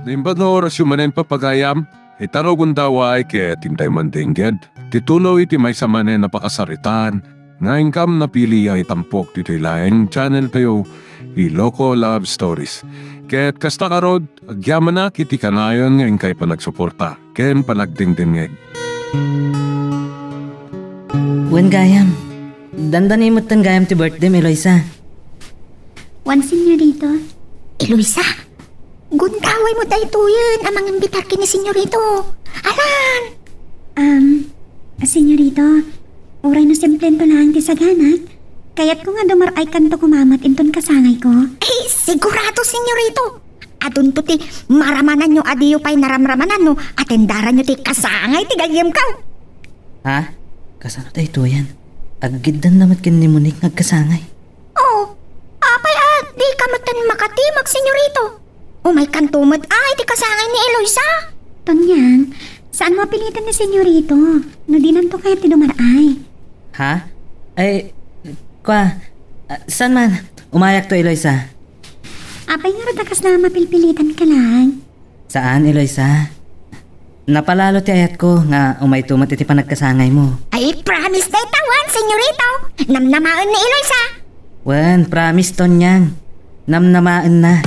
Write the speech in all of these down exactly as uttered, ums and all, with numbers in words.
Imbag nga orasyo manen, pagayam, ita no gundaway ket intay mandengngeg ti tuloy ti maysa manen a pakasaritaan nga inkam napili a itampok ditoy laeng channel tayo, Iloko Love Stories. Ket kasta ngarud, agyamanak iti kanayon nga inkay panagsuporta ken panagdengdengngeg. Wen gayam, dandani metten gayam ti birthdayem, Eloisa. Wen, Senyorito. Eloisa, gundaway mo daytoyen a mangimbitar ken ni Senyorito. Alan! Um, Senyorito, uray no simplento laeng ti saganak, kayatko nga dumar-aykanto koma met inton kasangayko. Eh, sigurado, Senyorito. Adunto ti maramananyo a diyo pay naramramanan no atendaranyo ti kasangay ti gayyemko. Ha? Kasano daytoyen? Aggiddan lamet ken ni Monique nga agkasangay. Oh, apay a dika metten makatimag, Senyorito? Umaykanto met ay ti kasangay ni Eloisa. Tonyang, saan mo apilitan ni Senyorito no dinanto kayat ti dumar-ay? Ha? Ay, kwa, ah, saan man? Umayakto, Eloisa. Apay ngarud a kasla mapilpilitanka laeng? Saan, Eloisa. Napalalo ti ayatko nga umayto met iti panagkasangaymo. Ay, promise dayta wen, Senyorito. Namnamaen ni Eloisa. Wen, promise, Tonyang. Namnamaenna.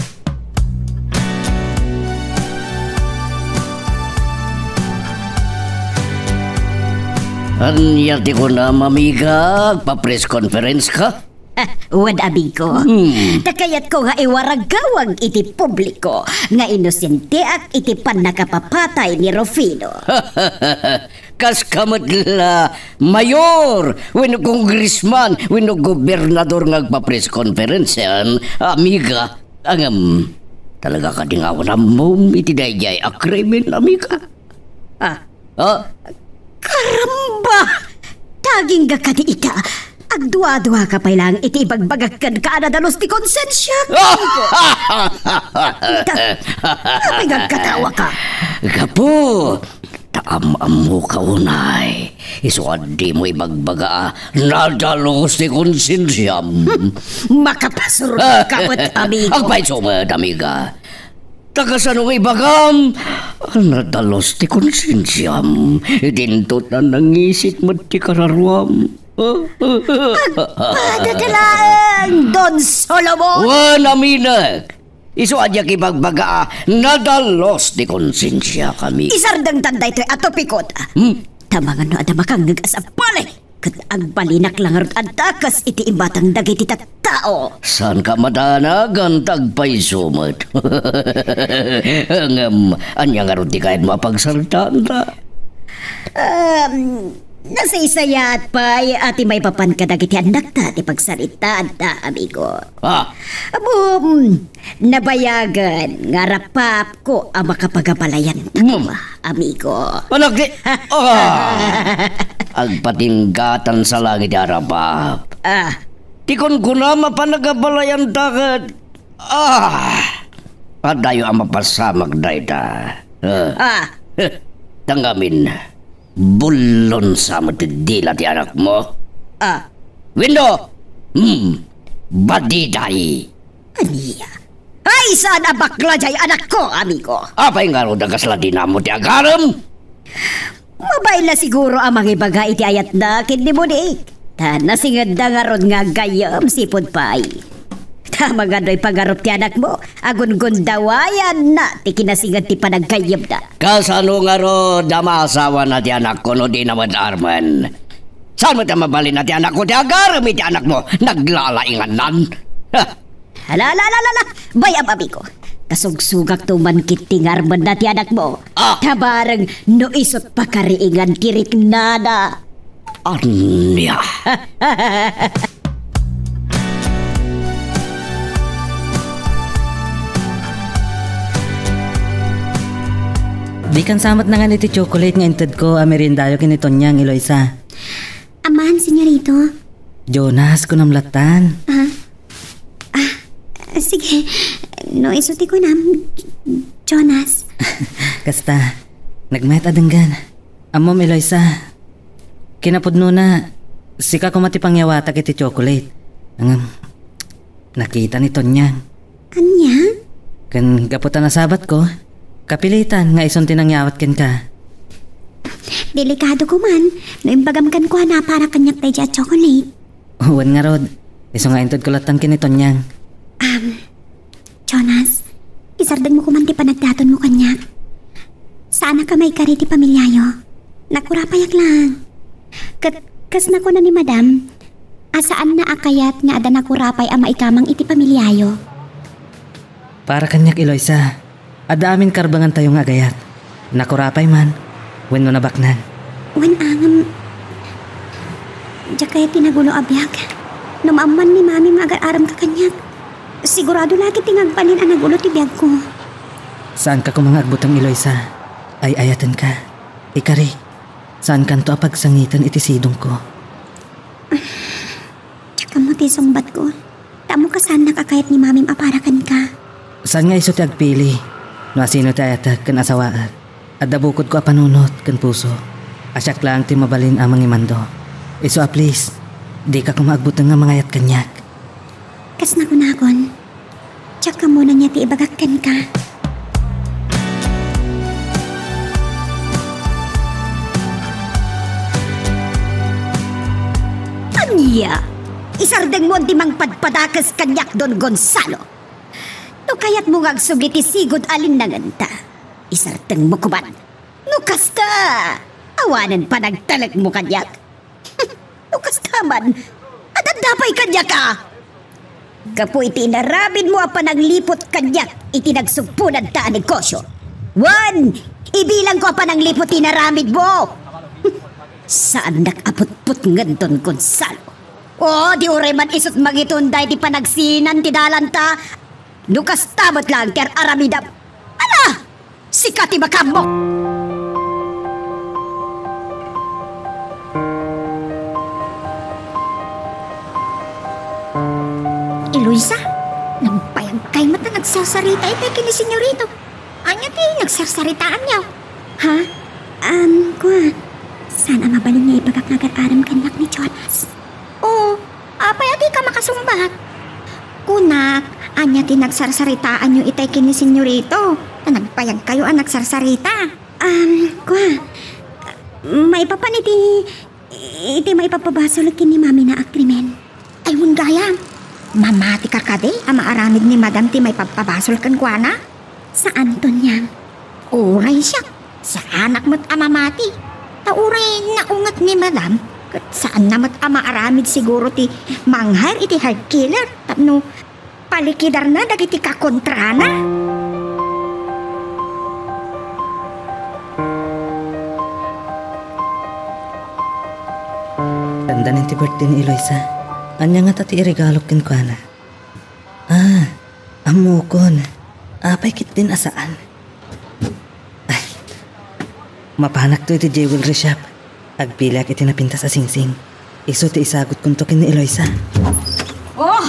Ania ti kunam, amiga? Agpa-press conference ka? Wen, amigo. Hmm. Ta kayatko nga iwaragawag iti publiko nga inosentiak iti pannakapapatay ni Rufino. Kaska met la mayor, wenno congressman, wenno gobernador nga agpa-press conference, amiga. Ngem, talaga kadi nga awan ammom iti daydiay a krimen, amiga? Ah, Ah? Karamba! Dagingga kadi ita. Agduaduaka pay laeng iti ibagbagak kenka a nadalus ti konsensiak, amigo. Ita, apay nga agkatawaka? Gapu ta am-ammoka unay, isu a dimo ibagbaga a nadalus ti konsensiam. Makapasurotka met, amigo. Agpayso met, amiga. Ta kasano nga ibagam a nadalus ti konsensiam, idinto ta nangisit met ti kararuam? Agpadada laeng, Don Solomon! Wen, aminek! Isu a diak ibagbaga a nadalus ti konsensiak, amigo. Isardengtan daytoy a topiko. Hmm? Ta mangano a makangngeg a sabali. Ket agbalinak la ngarud a dakes iti imatang dagiti tattao. Saanka a madanagan ta agpayso met. Ngem, ania ngarud ti kayatmo a pagsaritaanta? Um, nasaysayaat pay a ti maipapan kadagiti annakta ti pagsaritaanta, amigo. Ah. Ammom, nabayagen nga arapapko a makapagabalayan ta, amigo. Panagdi-, ah! Agpatinggatan sa langit ti arapap. Ah. Ti kunkunam a panagabalayan ta ket, ah! Adayo a mapasamak dayta. Ah. Ah. Tangamin. Bullon sa met ti dila ti anakmo. Ah. Wenno, hmm, badiday. Ania? Ay, saan a bakla jay anakko, amigo? Apay ngarud a kasla dinammo ti agarem? Mabain la siguro a mangibaga iti ayatna ken ni Monique. Ta nasingedda ngarud nga aggayyem, sipud pay. Ta manganoy pangarup ti anakmo, agungundawayanna ti kinasinged ti panaggayyemna. Kasano ngarud a maasawana ti anakko no dina met armen? Saan met a mabalinna ti anakko ti agarem iti anakmo? Naglalaingannan. Ha! Ala, ala, ala, ala, ala! Bay-am, amigo. Kasugsugakto man ketdi nga armenna ti anakmo. Ah! Ta bareng no isut pakariingan ti riknana. Ania? Dikan sa met nangan iti chocolate nga intedko a meriendayo ken ni Tonyang, Eloisa. Aman, senyorito. Jonas, kunam lattan. Ah. Ah, sige. No isu ti kunam, Jonas. Kasta, nagmayat a denggen. Ammom, Eloisa, kinapudnona, sika koma ti pangyawatak iti chocolate. Ngem, nakita ni Tonyang. Ania? Ken gapu ta nasabatko, Kapilitan nga isun ti nangyawat kenka. Delikado ko man no imbagam kenkuana a para kaniak daydiay a chocolate. Wen ngarud, isu nga intedko lattan ken ni Tonyang. Um, Jonas, isardengmo koman ti panagdatonmo kaniak. Saanak a maikari ti pamiliayo. Nakurapayak laeng. Ket kas nakuna ni Madam, a saanna a kayat nga adda nakurapay a maikamang iti pamiliayo. Para kaniak, Eloisa, adda amin karbengantayo nga agayat. Nakurapay man, wenno nabaknang. Wen angem, diak kayat ti nagulo a biag. No maammuan ni Mami nga agar-aremka kaniak, sigurado la ket ti nga agbalin a nagulo ti biagko. Saanka koma nga agbuteng, Eloisa. Ay-ayatenka. Ikari, saankanto a pagsangiten iti sidongko. Diak ammo ti sungbatko. Ta ammok a saannak a kayat ni Mamim a para kenka. Saan nga isu ti agpili no asino ti ayatek ken asawaek? Adda bukodko a panunot ken puso a siak laeng ti mabalin a mangimando. Isu a please, dika koma agbuteng nga mangayat kaniak. Kas nakunakon, diak ammo ania ti ibagak kenka. Ania? Isardengmo ti mangpadpadakes kaniak, Don Gonzalo. No kayatmo nga agsubli ti sigud a linnangenta, isardengmo koman. No kasta, awanen panagtalekmo kaniak. No kasta man, adda pay kaniak a. Gapu iti inaramidmo a panangliput kaniak iti nagsugpunanta a negosyo. Wen, ibilangko a panangliput ti inaramidmo. Saannak a putputngen, Don Gonzalo. O, di uray man isut' mangitonda iti panagsinan ti dalanta. No kasta met laeng ti ar-aramidam. Ala! Sika ti makaammo! Eloisa, nagpayagkay met a nagsarsarita itay ken ni Senyorito. Ania ti nagsarsaritaanyo? Ha? Um, kua, saan a mabalin nga ibagak nga agar-arem kaniak ni Jonas? O, apay a dika makasungbat? Kunak, ania ti nagsarsaritaanyo itay ken ni Senyorito? Ta nagpayagkayo a nagsarsarita. Um, kua, maipapan iti, iti maipapabasol ken ni Mamina a krimen. Ay, wen gayam, mamatika kadi a maaramid ni Madam ti maipapabasol kenkuana? Saan, Tonyang. Uray siak, saanak met a mamati. Ta uray naunget ni Madam, ket saanna met a maaramid siguro ti mang-hire iti heart killer tapno palikidarna dagiti kakontrana. Dandanin ti birthday ni Eloisa. Ania ngata ti iregalok kenkuana? Ah, ammokon. Apay ketdin a saan? Ay, mapanakto iti jewelry shop. Agpiliak iti napintas a singsing. Isu ti isagutkonto ken ni Eloisa. Oh,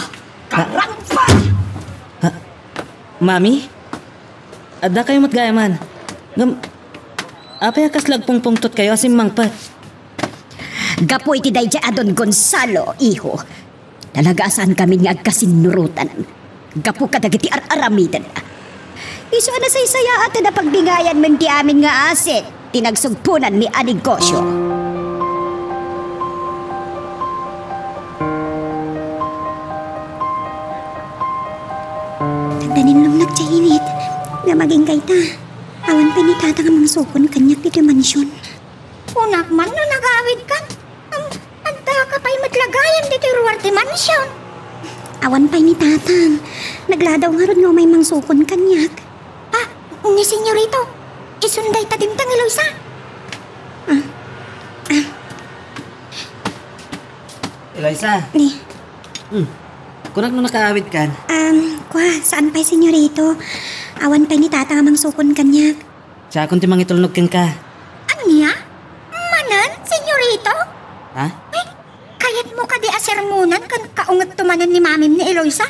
karangpa! Ha? Mami? Addakayo met gayaman. Ngem, apay a kasla agpungpungtotkayo a simmangpet? Gapu iti daydiay a Don Gonzalo, iho. Talaga a saankamin nga agkasinnurotan gapu kadagiti ar-aramidenna. Isu a nasaysayaat a napagdingayanmin ti amin nga asit ti nagsugponanmi a negosio. Dandanin lumnat ti init. Ngem agingga ita, awan pay ni Tatang a mangsukon kaniak ditoy mansion. Kunak man no nagawidkan. Am, addaka pay met la gayam ditoy ruar ti mansion. Awan pay ni Tatang. Nagladaw ngarud nga umay mangsukon kaniak. Ah, ni Senyorito, isun dayta dimteng, Eloisa. Ah, ah. Eloisa. Ni. Hmm. Kunak no nakaawidkan. Um, kua, saan pay, Senyorito? Awan pay ni Tatang a mangsukon kaniak. Siakon ti mangitulnog kenka. Ania? Manen, Senyorito? Ha? Ay, kayatmo kadi a sermonan ken kaungetto manen ni Mamim ni Eloisa?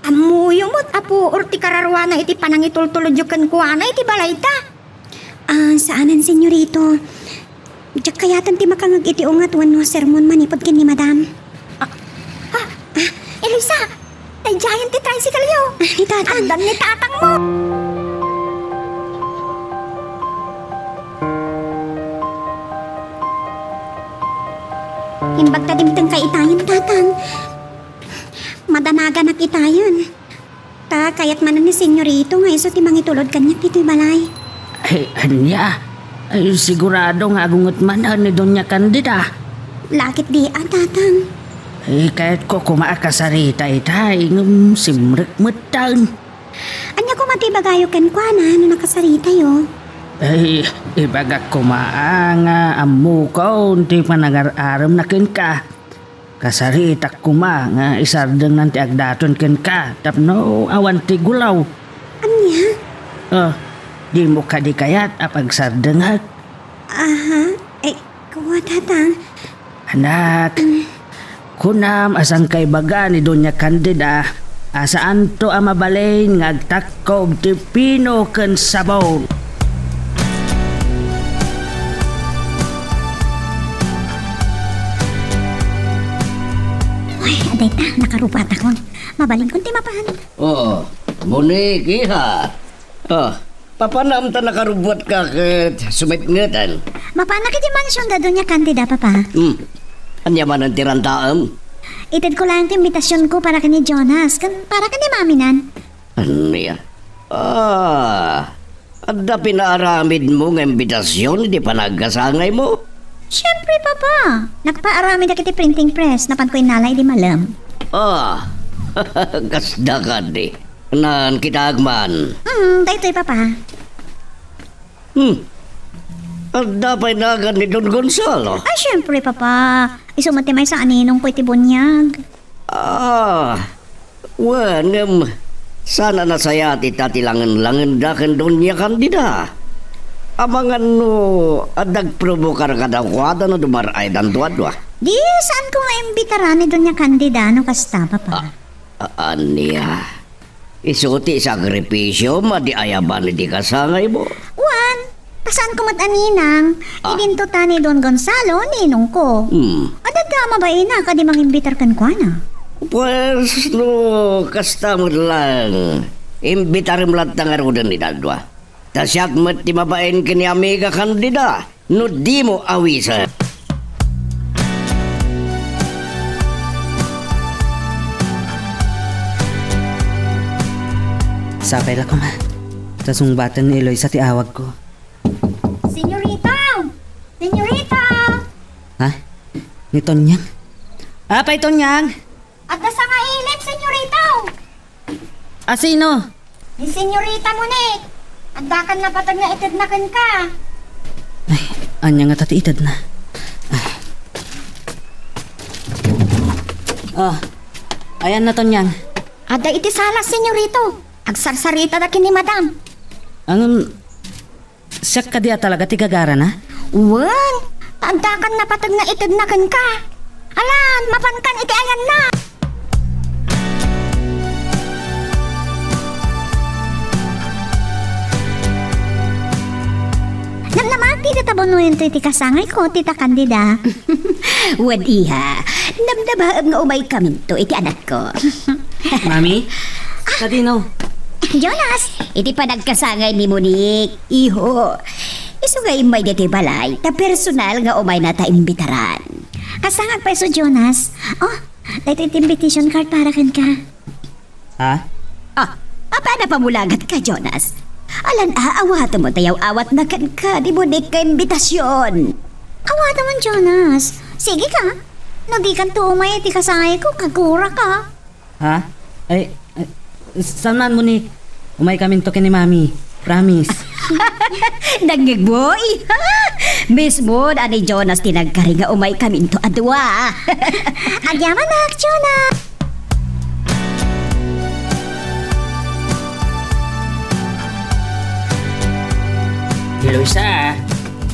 Ammoyo met a puor ti kararuana iti panangitultulodyo kenkuana iti balayda. Ah, saanen, Senyorito. Diak kayaten ti makangeg iti unget wenno sermon manipud ken ni Madam. Ah, ah, Eloisa, daydiayen ti tricycle-yo. Ah, ni Tatang. Addan ni Tatangmo. Imbag ta dimtengka itayen, Tatang. Madanaganak itayen. Ta kayat manen ni Senyorito nga isu ti mangitulod kaniak ditoy balay. Ay, ania? Ay, sigurado nga agunget manen ni Doña Candida. Lakit di a, Tatang. Ay, kayatko koma a kasarita itay, ngem simrek metten. Ania koma ti ibagayo kenkuana no nakasaritayo? Ay, ibagak koma a nga ammokon ti panangar-aremna kenka. Kasaritak koma nga isardengnan ti agdaton kenka tapno awan ti gulaw. Ania? Oh, dimo kadi kayat a pagsardengek? Aha, eh, kua, Tatang. Anak, kunam a saan kaibaga ni Doña Candida a saanto a mabalin nga agtakkob ti pino ken sabon. Ay, adayta, nakarubatakon. Mabalinkon ti mapan. Oo, Monique, iha. Oh, papanam ta nakarubuatka ket sumetngeten. Mapanak iti mansion da Doña Candida, Papa. Hmm. Ania manen ti rantaem? Itedko laeng ti imbitasionko para ken ni Jonas, ken para ken ni Maminan. Ania? Ah, adda pinaaramidmo nga imbitasion iti panagkasangaymo? Siempre, Papa. Nagpaaramidak iti printing press, napanko innala idi malem. Ah, kasda kadi. Naan kita agman. Mm, daytoy, Papa. Hmm. Adda pay nagan ni Don Gonzalo? Ay, siempre, Papa. Isu met ti maysa a ninongko iti buniag. Ah, wen, ngem, saan a nasayaat ita ti langen-langenda ken Doña Candida? Amangan no adda agprobokar kadakuada no dumar-aydanto a dua? Di, saanko nga imbitaran ni Doña Candida no kasta, Papa. Ah, a-, ania? Isu ti sakripisiom a di ayaban iti kasangaymo? Wen, ta saanko met a ninang, ah, idinto ta ni Don Gonzalo, ninongko. Hmm. Adda a mabainak a di mangimbitar kenkuana. Pues, no kasta met laeng, imbitarem latta ngaruden ita a dua. Ta siak met ti mabain ken ni Amiga Candida. No dimo awisen. Sapay la koma. Ta sungbaten ni Eloisa ti awagko. Senyorita! Senyorita! Ha? Ni Tonyang? Apay, Tonyang? Adda sangailem, Senyorita! A sino? Ni Senyorita Monique. Addakan napateg nga itedna kenka. Ay, ania ngata ti itedna? Ay. Oh, ayanna, Tonyang? Adda iti sala, Senyorito. Agsarsarita da ken ni Madam. Ngem, siak kadi a talaga ti gagarana? Wen, ta addakan napateg nga itedna kenka. Alan, mapankan iti ayanna. Namnamaak ti itabunoyonto iti kasangayko, Tita Candida. Wen, iha, namnamaem nga umaykaminto iti anakko. Mami? Kadino? Jonas, iti panagkasangay ni Monique, iho. Isu nga immay ditoy balay, ta personal nga umaynata imbitaran. Kasangak pay isu, Jonas. Oh, daytoy ti invitation card para kenka. Ha? Ah, apay a napamulagat ka, Jonas? Alan a, awatem ta yaw-awatna kenka ni Monique nga imbitasion. Awatem, Jonas. Sige ka. No dikanto umay iti kasangayko, kagura ka. Ha? Ay, ay, saan man, Monique? Umaykaminto ken ni Mami. Promise. Nangngegmo, iha! Mismo da ni Jonas ti nagkari nga umaykaminto a dua. Agyamanak, Jonas! Eloisa,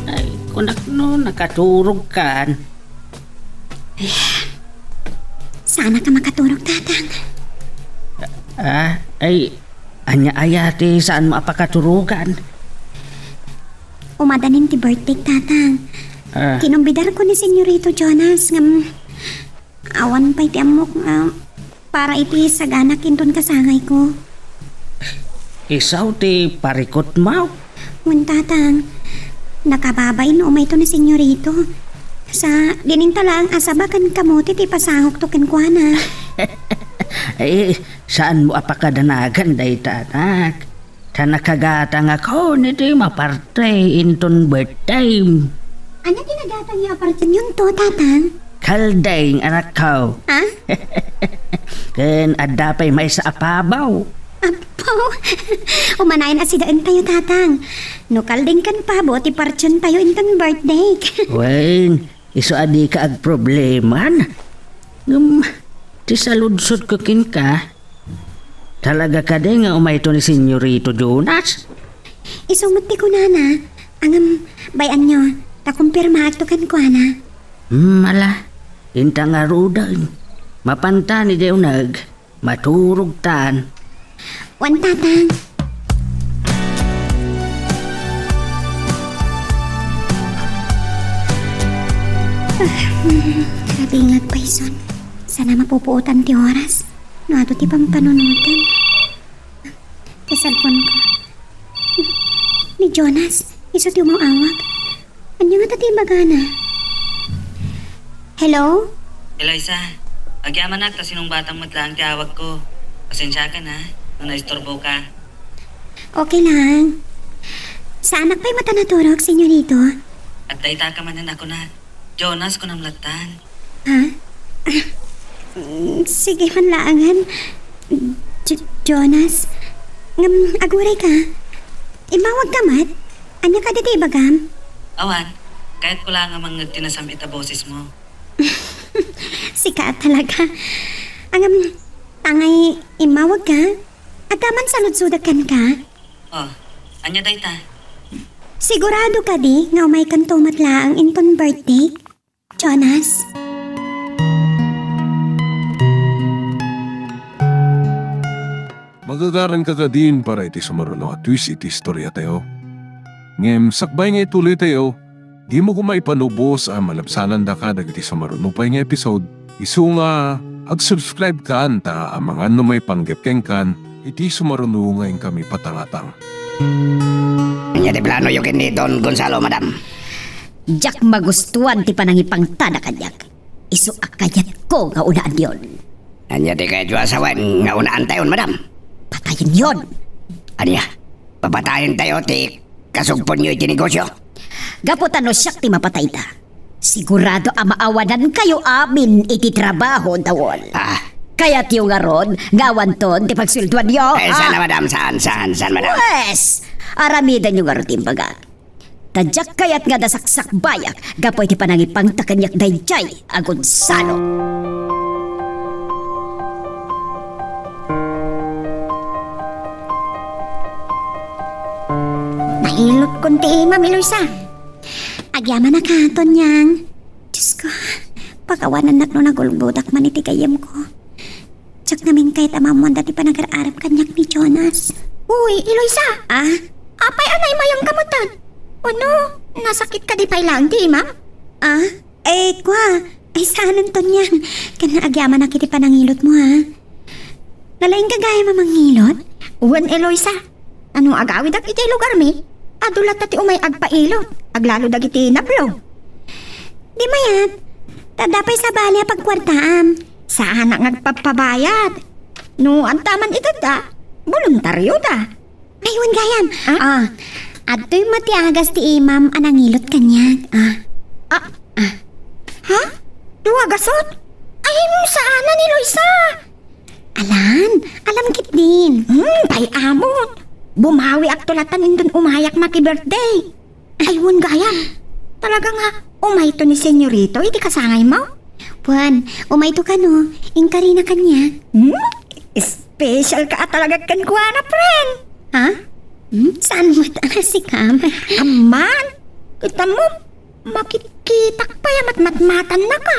ay, kunak no nakaturogkan. Ay, saan ka makaturog, Tatang? Ah, ay, ania aya ti saanmo a pakaturogan? Umadanin ti birthday, Tatang. Ah. Kinumbidarko ni Senyorito Jonas, ngem awan pay ti ammok nga para iti saganak inton kasangayko. Isu ti parikutmo? Wen, Tatang, nakababain no umayto ni Senyorito. Sa, dininta laeng a saba ken kamote ti pasangokto kenkuana. Eh, saanmo a pakadanagan dayta, anak? Ta nakagatangakon iti maparte inton birthdayem. Ania ti nagatangyo a partenyon to, Tatang? Kaldeng, anakko. Ha? Ken adda pay maysa a pabo. Apo, umanayon a sidaentayo, Tatang. No kaldeng ken pabo ti partiontayo inton birthday. Wen, isu a dika agproblema. Ngem, ti saludsodko kenka, talaga kadi nga umayto ni Senyorito Jonas? Isu met ti kunana, ngem bay-anyo, ta kumpirmaakto kenkuana. Hmm, ala, inta ngaruden. Mapanta ni Deonag. Maturogtan. Wen, Tatang. Ah, hmm, grabe nga agpayson. Sana mapupuotan ti oras. No adu ti pampanunoten. Ti cellphone ko. Ni Jonas, isu ti umaw-awag. Ania ngata ti ibagana? Hello? Eliza, agyamanak ta sinungbatam met laeng ti awagko. Pasensiakan, ha, no naisturboka. Okay lang. Saanak pay met a naturog, Senyorito? Adda itaka manen a kunak. Jonas, kunam lattan. Ha? Ah, mm, sige man laangan. Jo-, Jonas, ngem aguray ka? Immawag ka met? Ania kadi ti ibagam? Awan, kayatko laeng a mangngeg ti nasam-it a bosesmo. Sika talaga. Ngem, tangay immawag ka? Adda man saludsodek kenka? Oh, ania dayta? Sigurado kadi nga umaykanto met laeng inton birthday, Jonas? Magagaranka kadin para iti sumaruno a twist iti istoriatayo. Ngem sakbay nga ituloytayo, dimo koma ipanubos a malabsanandaka dagiti sumaruno pay nga episode, isu nga ag-subscribekan ta amangan no maipanggep kenkan iti sumaruno nga inkami patangatang. Ania ti planoyo ken ni Don Gonzalo, madam? Diak magustuan ti panangipangtada kaniak. Isu a kayatko nga unaanyon. Ania ti kayatyo a sawen nga unaantayon, madam? Patayenyon. Ania? Papatayentayo ti kasugponyo iti negosyo? Gapu ta no siak ti mapatayda, sigurado a maawanankayo amin iti trabaho, Dawol. Ah. Kayatyo ngarud nga awanton ti pagsueldoanyo, Eh, saan, ah? Madam? Saan, saan, saan, madam? Pwes, aramidenyo ngarud ti imbagak. Ta diak kayat nga adda saksakbayak gapu iti panangipangta kaniak daydiay a Gonzalo. Nailotkon ti imam, Eloisa. Agyamanak, Tonyang. Diosko, pakawanennak no nagulbodak man iti gayyemko. Diak ngamin kayat a maammoanda ti panagar-arem kaniak ni Jonas. Uy, Eloisa! Ah? Apay a naimayangka metten? Wenno, nasakit kadi pay laeng ti imam? Ah? Eh, kua, ay saanen, Tonyang. Ken agyamanak iti panangilotmo, ha? Nalaingka gayam a mangilot? Wen, Eloisa. Ano agawidak iti lugarmi? Adu latta ti umay agpailot, aglalo dagiti nablo. Di mayat, ta adda pay sabali a pagkuartaam. Saanak nga agpappabayad. No adda man iti adda, boluntaryo da. Ay, wen gayam. Ah? Ah, adtoy met ti agas ti imam a nangilot kaniak. Ah. Ah. Ah. Ha? Dua gasot? Ay, saanen, Eloisa. Alan, alam ketdin. Hmm, pay amot. Bumawiakto latta inton umayak met ti birthday. Ay, wen gayam. Talaga nga, umayto ni Senyorito iti kasangaymo? Wen, umayto kano, inkarina kaniak. Hmm? Special ka a talaga kenkuana, friend. Ha? Hmm? Saan met a nasikam? Amman, kitam mo, makitkitak pay a matmatmatannaka.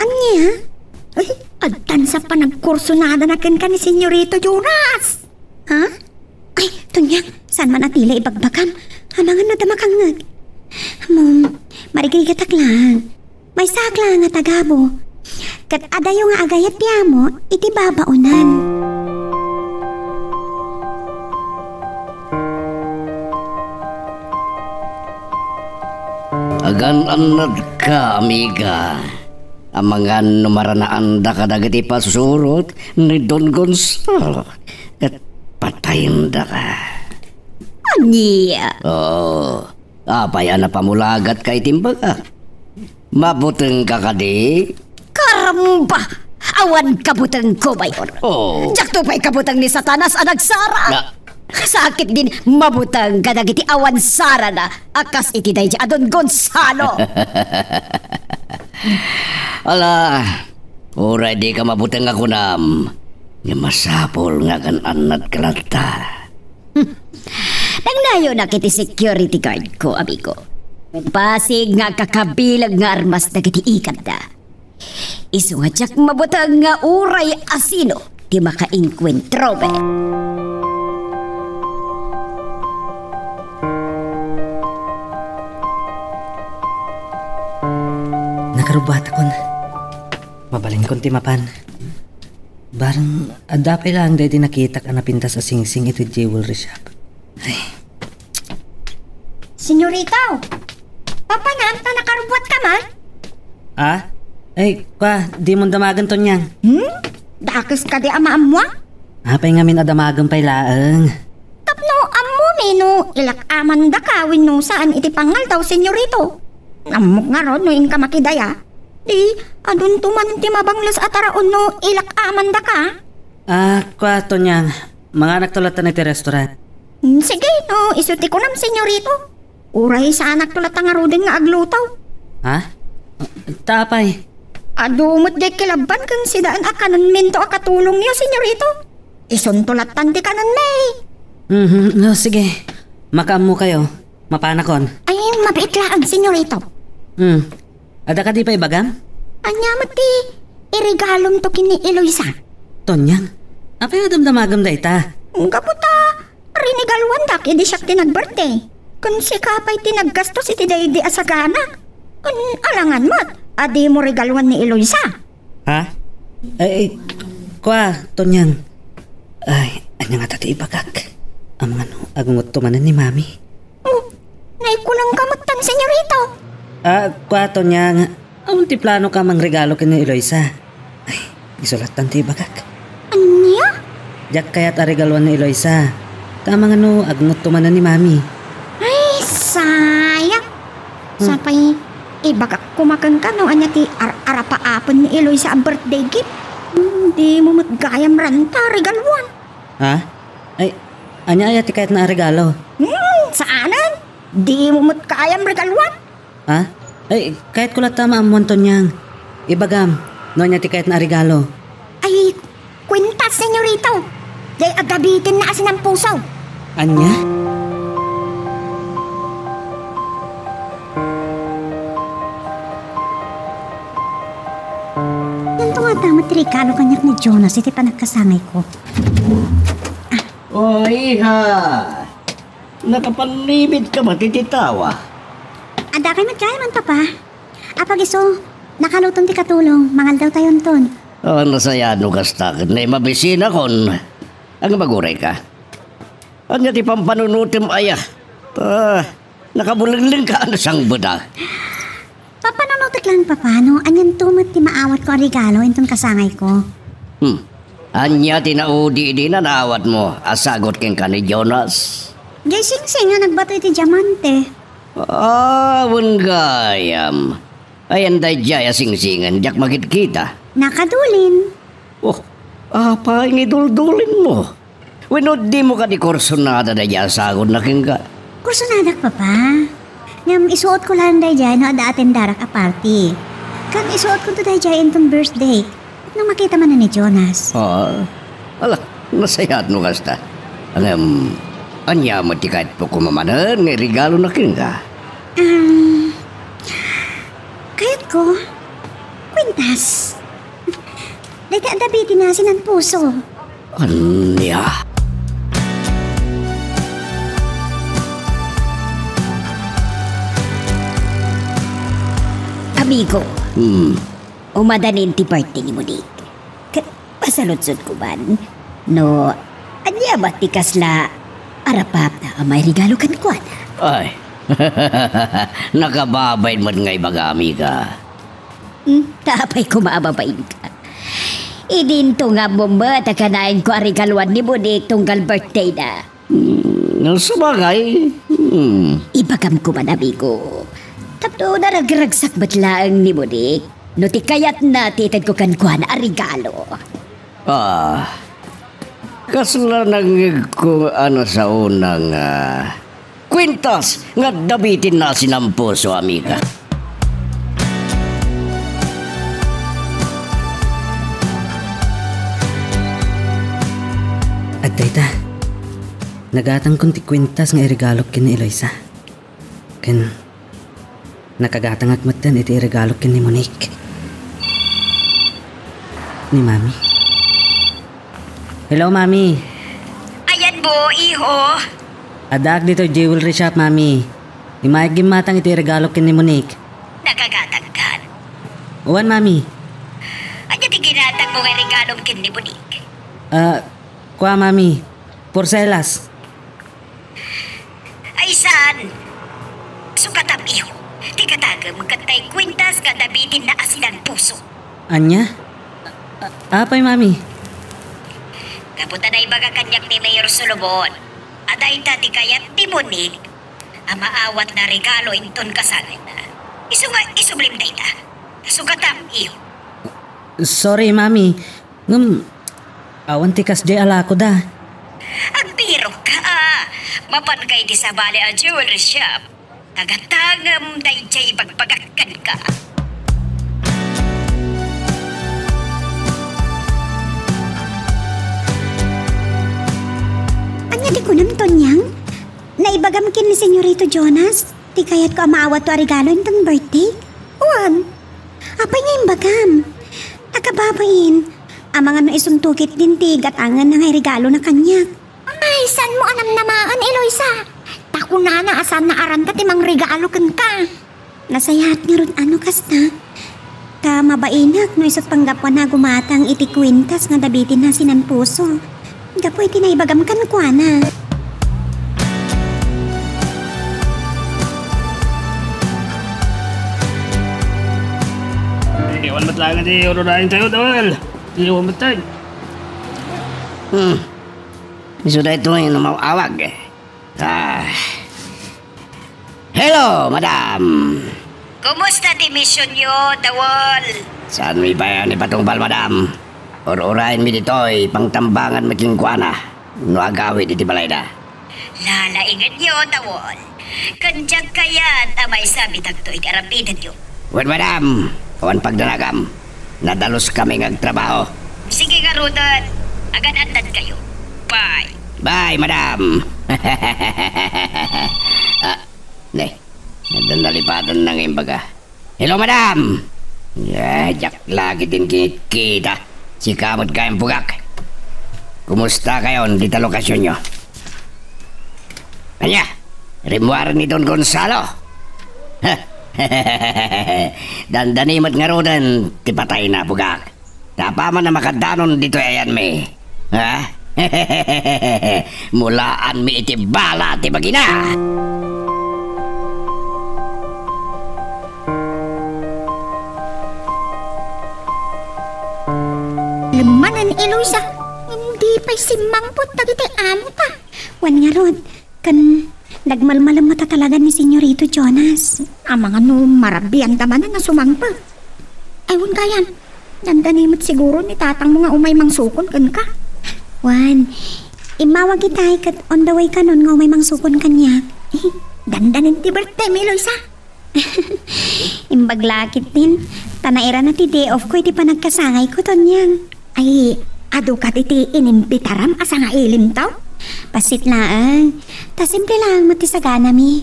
Ania? Ay, addan sa panagkursunadana kenka ni Senyorito Jonas. Ha? Ay, Tonyang, saan man a tila ibagbagam? Amangan no adda makangngeg. Mom, marigrigatak laeng. Maysaak laeng nga tagabu. Ket adayo nga agayat ti amo iti babaonan. Gan-annadka, amiga. Amangan no maranaanda kadagiti pasurot ni Don Gonzalo, ket patayendaka. Ania? Oo. Apay a napamulagatka iti imbagak? Mabutengka kadi? Karamba! Awan kabutengko, Mayor. Oh. Diakto pay kabuteng ni Satanas a nagsara. Na- Sakit din mabuteng kadagiti awan sarana a kas iti daydi a Don Gonzalo. Ala, uray dika mabuteng a kunam, nga masapul nga agan-annadka latta. Hmm. Nangnayonak iti security guard ko, amigo. Basig nga agkakabileg nga armas dagiti ikatda. Isu nga diak mabuteng nga uray asino ti makaengkuentromi. Nakarubbuatakon. Mabalinkon ti mapan. Bareng, adda pay laeng daydi nakitak a napintas a singsing iti jewelry shop. Ay. Senyorito! Papanam ta nakarubbuatka man? Ah? Ay, kua, dimon damagen, Tonyang. Hmm? Dakes kadi a maammoak? Apay ngamin a damagen pay laeng? Tapno ammomi no ilak-amandaka wenno saan iti pangngaldaw, Senyorito. Ammok ngarud no inka makidaya. Di, adunto man ti mabangles a taraon no ilak-amandaka. Ah, kua, Tonyang, manganakto latta iti restaurant. Hmm, sige, no isu ti kunam, Senyorito. Uray saanakto latta ngaruden nga agluto. Ha? Ta apay? Adu met diay kilabban ken sidaen a kanenminto a katulongyo, Senyorito. Isunto lattan ti kanenmi. Mhm, no, sige. Makaammokayo. Mapanakon. Ay, mabiit laeng, Senyorito. Hmm. Adda kadi pay ibagam? Ania met ti iregalomto ken ni Eloisa? Tonyang, apay a damdamagem dayta? Gapu ta rinigaluandak idi siak ti nag-birthday. Ken sika pay ti naggastos iti daydi a sagana. Ken alangan met a dimo regaluan ni Eloisa. Ha? Ay, ay, kua, Tonyang. Ay, ania ngata ti ibagak? Amangan no agngutto manen ni Mami. Oh, naikunangka metten, Senyorito. Ah, kua, Tonyang, awan ti planoka a mangregalo ken ni Eloisa? Ay, isu lattan ti ibagak. Ania? Diak kayat a regaluan ni Eloisa. Ta amangan no agngutto manen ni Mami. Ay, sayang. Hmm. Sapay, ibagak koma kenka no ania ti ar-, arapaapen ni Eloisa a birthday gift. Hmm, dimo met gayam ranta regaluan. Ha? Ay, ania aya ti kayatna a regalo? Hmm, saanen? Dimo met gayam regaluan. Ha? Ay, kayatko latta a maammoan, Tonyang. Ibagam, no ania ti kayatna a regalo. Ay, kwintas, Senyorito. Diay agabitenna a sinampuso. Ania? Nanto ngata met ti regalo kaniak ni Jonas iti panagkasangayko. O, iha! Nakapannibit ka met iti tawa? Adda kay met gayam, Papa. Apag isu, nakaluton ti katulong, mangaldawtayonton. O, nasayaat no kasta ket naimabisina kon. Agmagurayka. Ania ti pampanunotem aya? Ta, nakabulenglengka a nasangbeda. Pampanunotek laeng, Papa, no anianto met ti maawatko a regalo inton kasangayko. Hmm. Ania ti naudi idi nanaawatmo a sagut kenka ni Jonas? Diay singsing a nagbato iti diamante. Ah, wen gayam. Ayan daydiay a singsingen, diak makitkita. Nakadulin. Oh, apay nga iduldulinmo? Wenno dimo kadi kursunada daydiay a sagutna kenka? Kursunadak, Papa. Ngem isuotko laeng daydiay no adda atendarak a party. Ken isuotkonto daydiay inton birthday. No makita manen ni Jonas. Ah, ala, nasayaat no kasta. Ngem, ania met ti kayatmo koma manen nga iregalona kenka? Um, kayatko, kwintas. Dayta a David ti nasinampuso. Ania? Amigo, hmm, umadanin ti birthday ni Monique. Ket pasaludsodko man, no ania met ti kasla arapatna a mairegalo kenkuana? Ay, Nakababain met nga ibagam, ika. Hmm, apay koma a babainka? Idinto nga ammom met a kanayon ko a regaloan ni Monique tunggal birthday na. Hmm, sabagay. Hmm. Ibagam koma, amigo. Tapno naragragsak met laeng ni Monique no ti kayatna ti itedko kenkuana a regalo. Ah, kasla nangngegko a nasaona nga kwintas nga adda bitinna a sinampuso, amiga. Adda ita, nagatangkon ti kwintas nga iregalok ken ni Eloisa. Ken nakagatangak metten iti iregalok ken ni Monique. Ni Mami. Hello, Mami. Ayanmo, iho? Addaak ditoy jewelry shop, Mami. Immayak gimmatang iti iregalok ken ni Monique. Nakagatangkan? Wen, Mami. Ania ti ginatangmo nga iregalom ken ni Monique? Ah, kua, Mami. Porselas. Ay, saan? Sukatam, iho. Ti gatangem ket tay kwintas nga adda bitinna a sinampuso. Ania? A-, apay, Mami? Gapu ta naibaga kaniak ni Mayor Solomon a dayta ti kayat ni Monique a maawatna a regalo inton kasangayna. Isu nga isublim dayta. Sukatam, iho. Sorry, Mami. Ngem, awan ti kasdiay a lakoda. Agbirokka, a. Mapanka iti sabali a jewelry shop. Tagatangem daydiay ibagbagak kenka. Ania ti kunam, Tonyang? Naibagam ken ni Senyorito Jonas ti kayatko a maawatto a regalo inton birthday? Wen. Apay nga imbagam? Nakababain. Amangan no isunto ketdin ti gatangenna nga iregalona kaniak. Ay, saanmo a namnamaen, Eloisa? Ta kunana a saanna a ranta ti mangregalo kenka. Nasayaat ngarud a no kasta. Ta mabainak no isu ti panggapuanna a gumatang iti kwintas nga adda bitinna a sinampuso. Gapu iti naibagam kenkuana. Iwan met laeng ti urunaentayo, Dawel. Iwan met tayo. Hmm. Isu daytoy no maawag. Ah. Hello, madam. Kumusta ti misionyo, Dawel? Saanmi pay a naipatungpal, madam. Ur-urayenmi ditoy pangtambanganmi kenkuana no agawid iti balayda. Lalaingenyo, Dawel. Ken diak kayat a maisami dagtoy iti aramidenyo. Wen, madam, awan pagdanagam. Nadaluskami nga agtrabaho. Sige ngaruden, agan-annadkayo. Bye. Bye, madam. Ah, ne, nalipatan na nga imbaga. Hello, madam! Eh, diak la ketdin kitkita. Sika met gayam, Bugak. Kumusta kayon dita lokasionyo? Ania? Rimmuaren ni Don Gonzalo? Dandani met ngaruden ti patayna, Bugak. Ta apaman a makadanon ditoy ayanmi. Ha? Mulaanmi iti bala ti bagina. Lemmanen, Eloisa, ngem di pay simmangpet dagiti amota. Wen ngarud, ken nagmalmalem met a talaga ni Senyorito Jonas. Amangan no marabianda manen a sumangpet. Ay, wen gayam, dandani met siguro ni tatangmo nga umay mangsukon kenka. Wen, immawag itay ket on the way kanon nga umay mangsukon kaniak. Dandanin ti birthdaymi, Eloisa. Imbag la ketdin, ta nairana ti day off ko iti panagkasangayko, Tonyang. Ay, adu kadi ti inimbitaram a sangailimtaw? Bassit laeng. Ta simple laeng met ti saganami.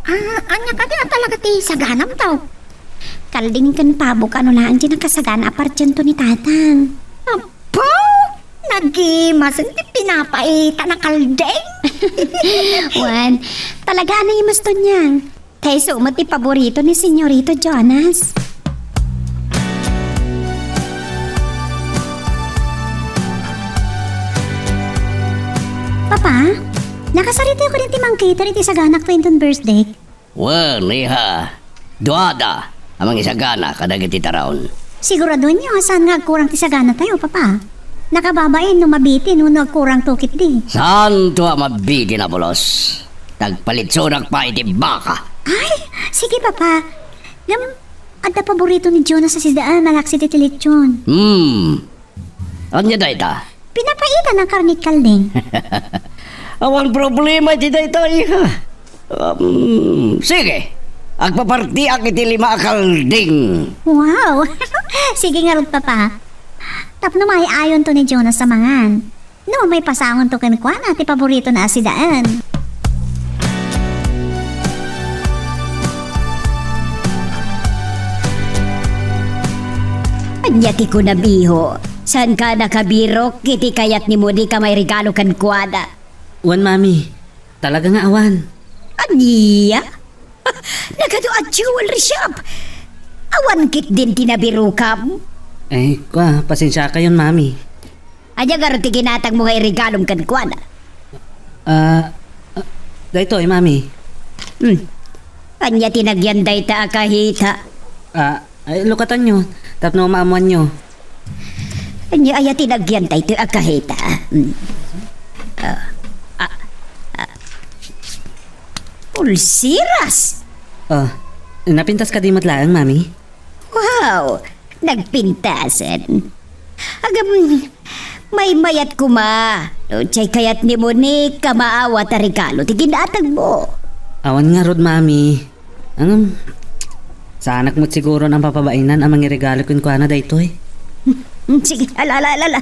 Ah, ania kadi a talaga ti saganamtaw? Kalding ken pabo kano laeng ti nakasagana a partiento ni Tatang. Apo! Nagimasen ti pinapaita na kalding. Wen, talaga a naimas, Tonyang. Ta isu met ti paborito ni Senyorito Jonas. Papa, nakasaritayo kadi ti mangcater iti saganakto inton birthday? Wen, iha. Duada a mangisagana kadagiti taraon. Siguradoenyo a saan nga agkurang ti saganatayo, Papa. Nakababain no mabitin wenno agkurangto ketdi. Saanto a mabitin a pulos. Tagpalitsonak pay iti baka. Ay, sige, Papa. Ngem, adda paborito ni Jonas a sidaan, malaksid iti lechon. Hmm. Ania dayta? Pinapaitan a karne ket kalding. Awan problema iti dayta, iha. Um, sige. Agpapartiak iti lima a kalding. Wow! Sige ngarud, Papa. Tapno maay-ayonto ni Jonas a mangan. No, maipasangonto kenkuana ti paboritona a sidaan. Ania ti kunam, iho? Saanka a nakabirok iti kayat ni Monica a mairegalo kenkuana? Wen, Mami. Talaga nga awan. Ania? Nagadu a jewelry shop? Awan ketdin ti nabirokam? Eh, kua, pasensiakayon, Mami. Ania ngarud ti ginatangmo nga iregalom kenkuana? Ah, ah, daytoy, Mami. Hmm. Ania ti nagyan dayta a kahita? Ah, ay, lukatanyo, tapno maammoanyo. Ania aya ti nagyan daytoy a kahita? Hmm. Ah, ah, ah. Pulseras? Ah, napintas kadi met laeng, Mami? Wow! Nagpintasen. Agam, maymayat koma. No, diay kayat ni Monica a maawat a regalo ti ginatangmo. Awan ngarud, Mami. Ngem, saanak met siguro a mapabainan a mangiregalo kenkuana daytoy. Hmm, sige, ala, ala, ala, ala.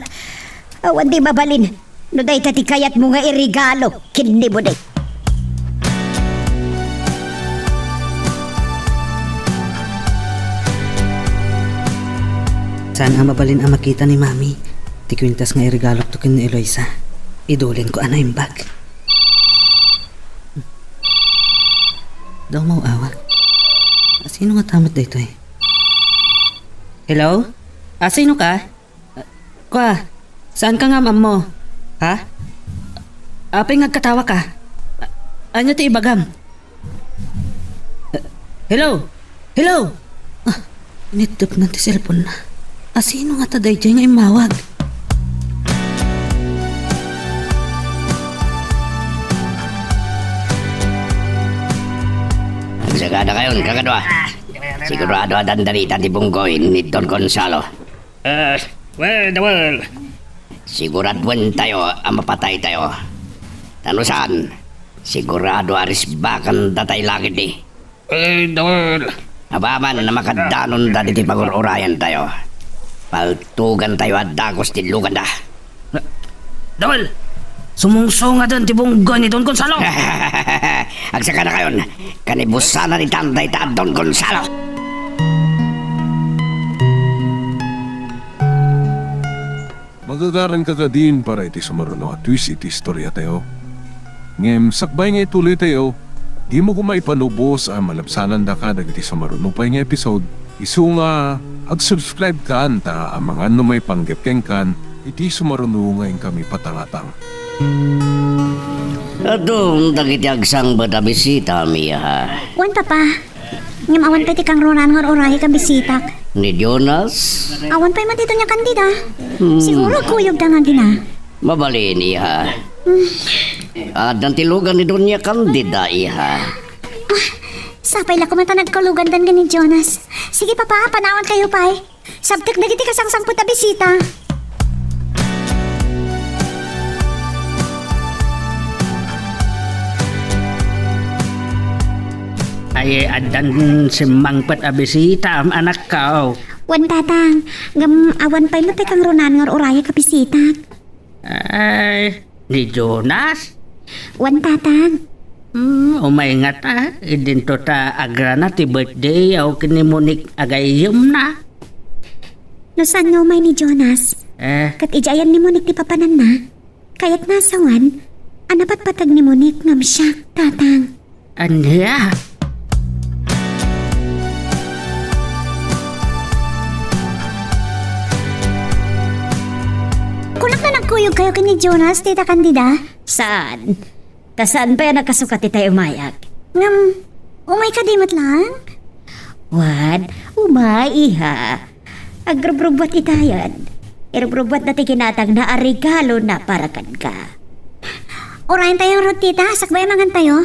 Awan ti mabalin. No dayta ti kayatmo nga iregalo ken ni Monica. Saan a mabalin a makita ni Mami ti kuintas nga iregalokto ken ni Eloisa. Idulenko a naimbag. Daw maawag. Asino ngata met daytoy? Hello? Asinoka? Kua, saanka nga am-ammo? Ha? Apay nga agkatawaka? A-, ania ti ibagam? Hello? Hello? Ah, iniddepna ti cellphone-na. Asino ngata daydiay nga immawag? Agsaganakayon, kakadua. Sigurado a dandanitan ti bunggoy ni Don Gonzalo. Ah, well, the world. Siguraduentayo a mapataytayo. Ta no saan, sigurado a risbakan datay lagidi. Well, the world. Apaman a makadanonda diti pangur-urayantayo, paltugantayo a dagus ti luganda. Dawel! Sumungsongaden ti bunggoy ni Don Gonzalo! Agsakanakayon, kanibusana ni Tanday ta Don Gonzalo! Magagaranka kadin para iti sumaruno a twist iti istoriatayo. Ngem sakbay nga ituloytayo, dimo koma ipanubos a malabsanandaka dagiti sumaruno pay nga episode. Isu nga, ag-subscribe kan ta amangan no maipanggep kenkan iti sumaruno nga inkami patangatang. Adun dagiti agsangpet a bisita, Mia. Wen, Papa. Ngem awan pay ti kangrunaan nga ur-urayek a bisitak. Ni Jonas? Awan pay met ni Doña Candida. Hmm. Siguro agkuyogda nga agina. Mabalin, iha. Hmm. Addan ti lugan ni Doña Candida, iha. Ah, sapay la koma ta nagkalugandan ken ni Jonas. Sige, Papa, panawankayo pay. Sabtek dagiti kasangsangpet a bisita. Ay, addan simmangpet a bisita, anakko. Wen, Tatang, ngem awan pay met ti kangrunaan nga ur-urayek a bisitak. Ay, ni Jonas? Wen, Tatang. Hmm, umay ngata, idinto ta agrana ti birthday a ken ni Monique a gayyemna. No saan nga umay ni Jonas? Eh? Ket idiay ayan ni Monique ti papananna, kayatna a sawen a napatpateg ni Monique ngem siak, Tatang. Ania? Kunak ta nagkuyogkayo ken ni Jonas, Tita Candida? Saan? Ta saan pay a nakasukat itay umayag? Ngem, Umay kadi met laeng? Wen, umay, iha. Agrubrubbuat itayen. Irubrubbuatna ti kinatangna a regalona para kenka. Urayentayo ngarud, tita, sakbay a mangantayo.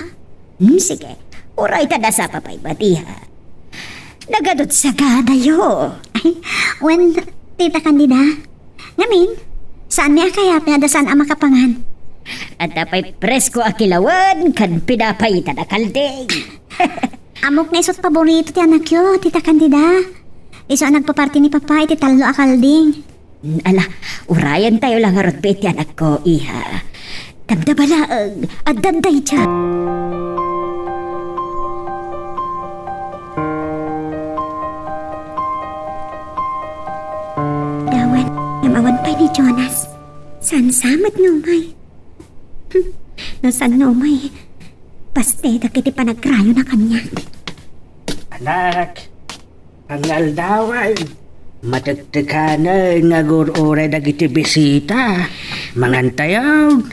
Hmm, sige. Urayta, nasapa pay met, iha. Nagadut saganayo. Ay, wen, Tita Candida. Ngamin, saanmi a kayat nga adda saan a makapangan? Adda pay presko a kilawen ken pinapaitan a kalding. Ammok nga isu't paborito ti anakyo, Tita Candida. Isu a nagpaparti ni Papa iti tallo a kalding. Ala, urayentayo la ngarud pay iti anakko, iha. Damdama laeng, addan dayta. Dawan, ngem awan pay ni Jonas. Saan sa met nga umay? Hmm, no saan nga umay, pastedek iti panagrayona kaniak. Anak, pangaldawan. Matektekanen nga agur-uray dagiti bisita. Mangantayo.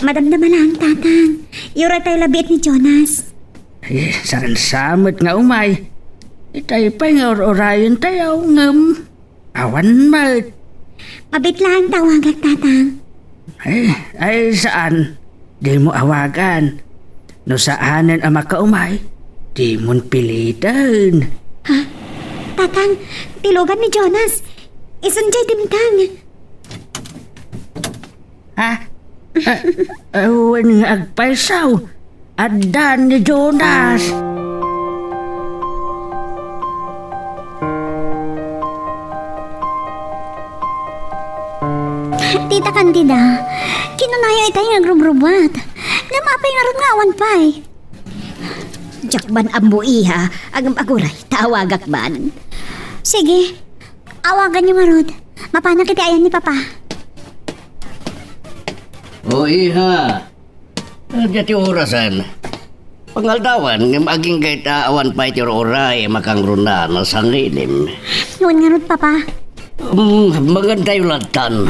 Madamdama laeng, Tatang. Iuraytayo labiit ni Jonas. Eh, saan sa met nga umay. Itay pay nga ur-urayentayo, ngem awan met. Mabiit laeng ta awagak, Tatang. Ay, ay, saan? Dimo awagan. No saanen a makaumay, dimon piliten. Ha? Tatang, ti lugan ni Jonas. Isun jay dimteng. Ha? Ah, ah, wen nga agpayso. Addan ni Jonas. Tita Candida, kinunayo itay nga agrubrubbuat. Ngem apay ngarud nga awan pay? Diak man ammo, iha, ngem aguray ta awagak man. Sige, awaganyo ngarud. Mapanak iti ayan ni Papa. O, iha. Adda ti orasen. Pangaldawan, ngem agingga ta awan pay ti ur-uray a makangruna no sangilim. Wen ngarud, Papa. Um, mangantayo lattan.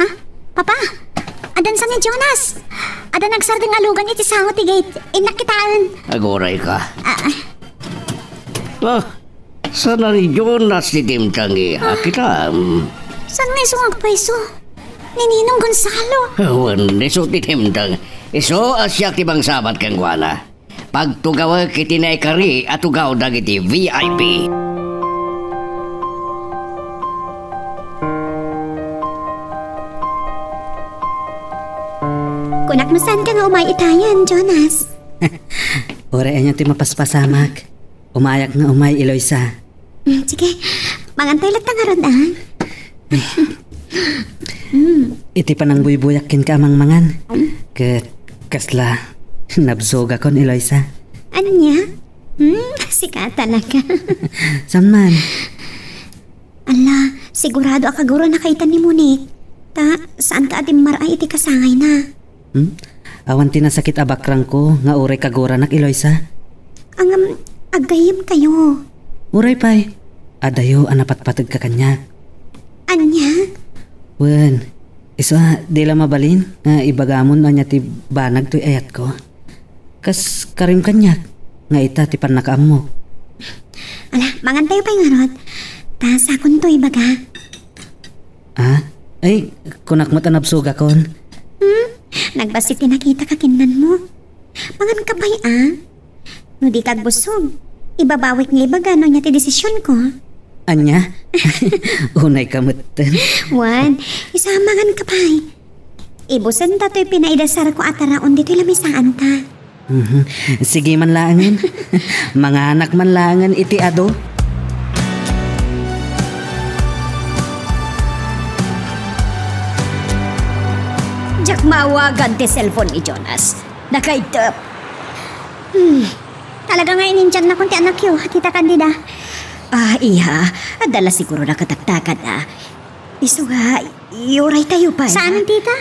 Ah, Papa, addan sa ni Jonas. Adda nagsardeng a lugan iti sango ti gate. Innak kitaen. Aguray ka. Ah, ah. Ah, sana ni Jonas ti dimteng, iha. Ah. Kita, um. Saan nga isu nga agpayso? Ni Ninong Gonzalo. Wen, isu ti dimteng. Isu a siak ti mangsabat kenkuana. Pagtugawek iti naikari a tugaw dagiti V I P. Kunak no saanka nga umay itayen, Jonas. Uray ania ti mapaspasamak. Umayak nga umay, Eloisa. Mm, sige. Mangantayo latta ngarud, ah. Mm. Iti panangbuybuyak kenka a mangmangan. Mm. Ket kasla nabsogakon, Eloisa. Ania? Hmm, sika talaga. Saan man? Ala, sigurado a kaguranaka ita ni Monique. Ta, saanka a dimmar-ay iti kasangayna? Hmm? Awan ti nasakit a bakrangko nga uray kaguranak, Eloisa? Ngem, aggayyemkayo. Uray pay, adayo a napatpategka kaniak. Ania? Wen, isu a, di la mabalin nga ibagamon no ania ti banag toy ayatko. Kas karim kaniak, nga ita ti pannakaammok. Ala, mangantayo pay ngarud. Ta sakonto ibaga. Ah? Ay, kunak met a nabsogakon. Hmm? Nagbassit ti nakitaka ken nanmo. Manganka pay, ah. No dika agbusog, ibabawik nga ibaga no ania ti desisionko. Ania? Unayka metten. Wen, isu a manganka pay. Ibusenta toy pinaidasarko a taraon ditoy lamisaanta. Mhm. Sige man laengen. Manganak man laengen iti adu. Diak maawagan ti cellphone ni Jonas. Nakaidep. Hmm. Talaga nga inindiannakon ti anakyo, Tita Candida. Ah, iha, adda la siguro nakataktakad, ah. Isu nga, iuraytayo pay, Saan, ah. Tita?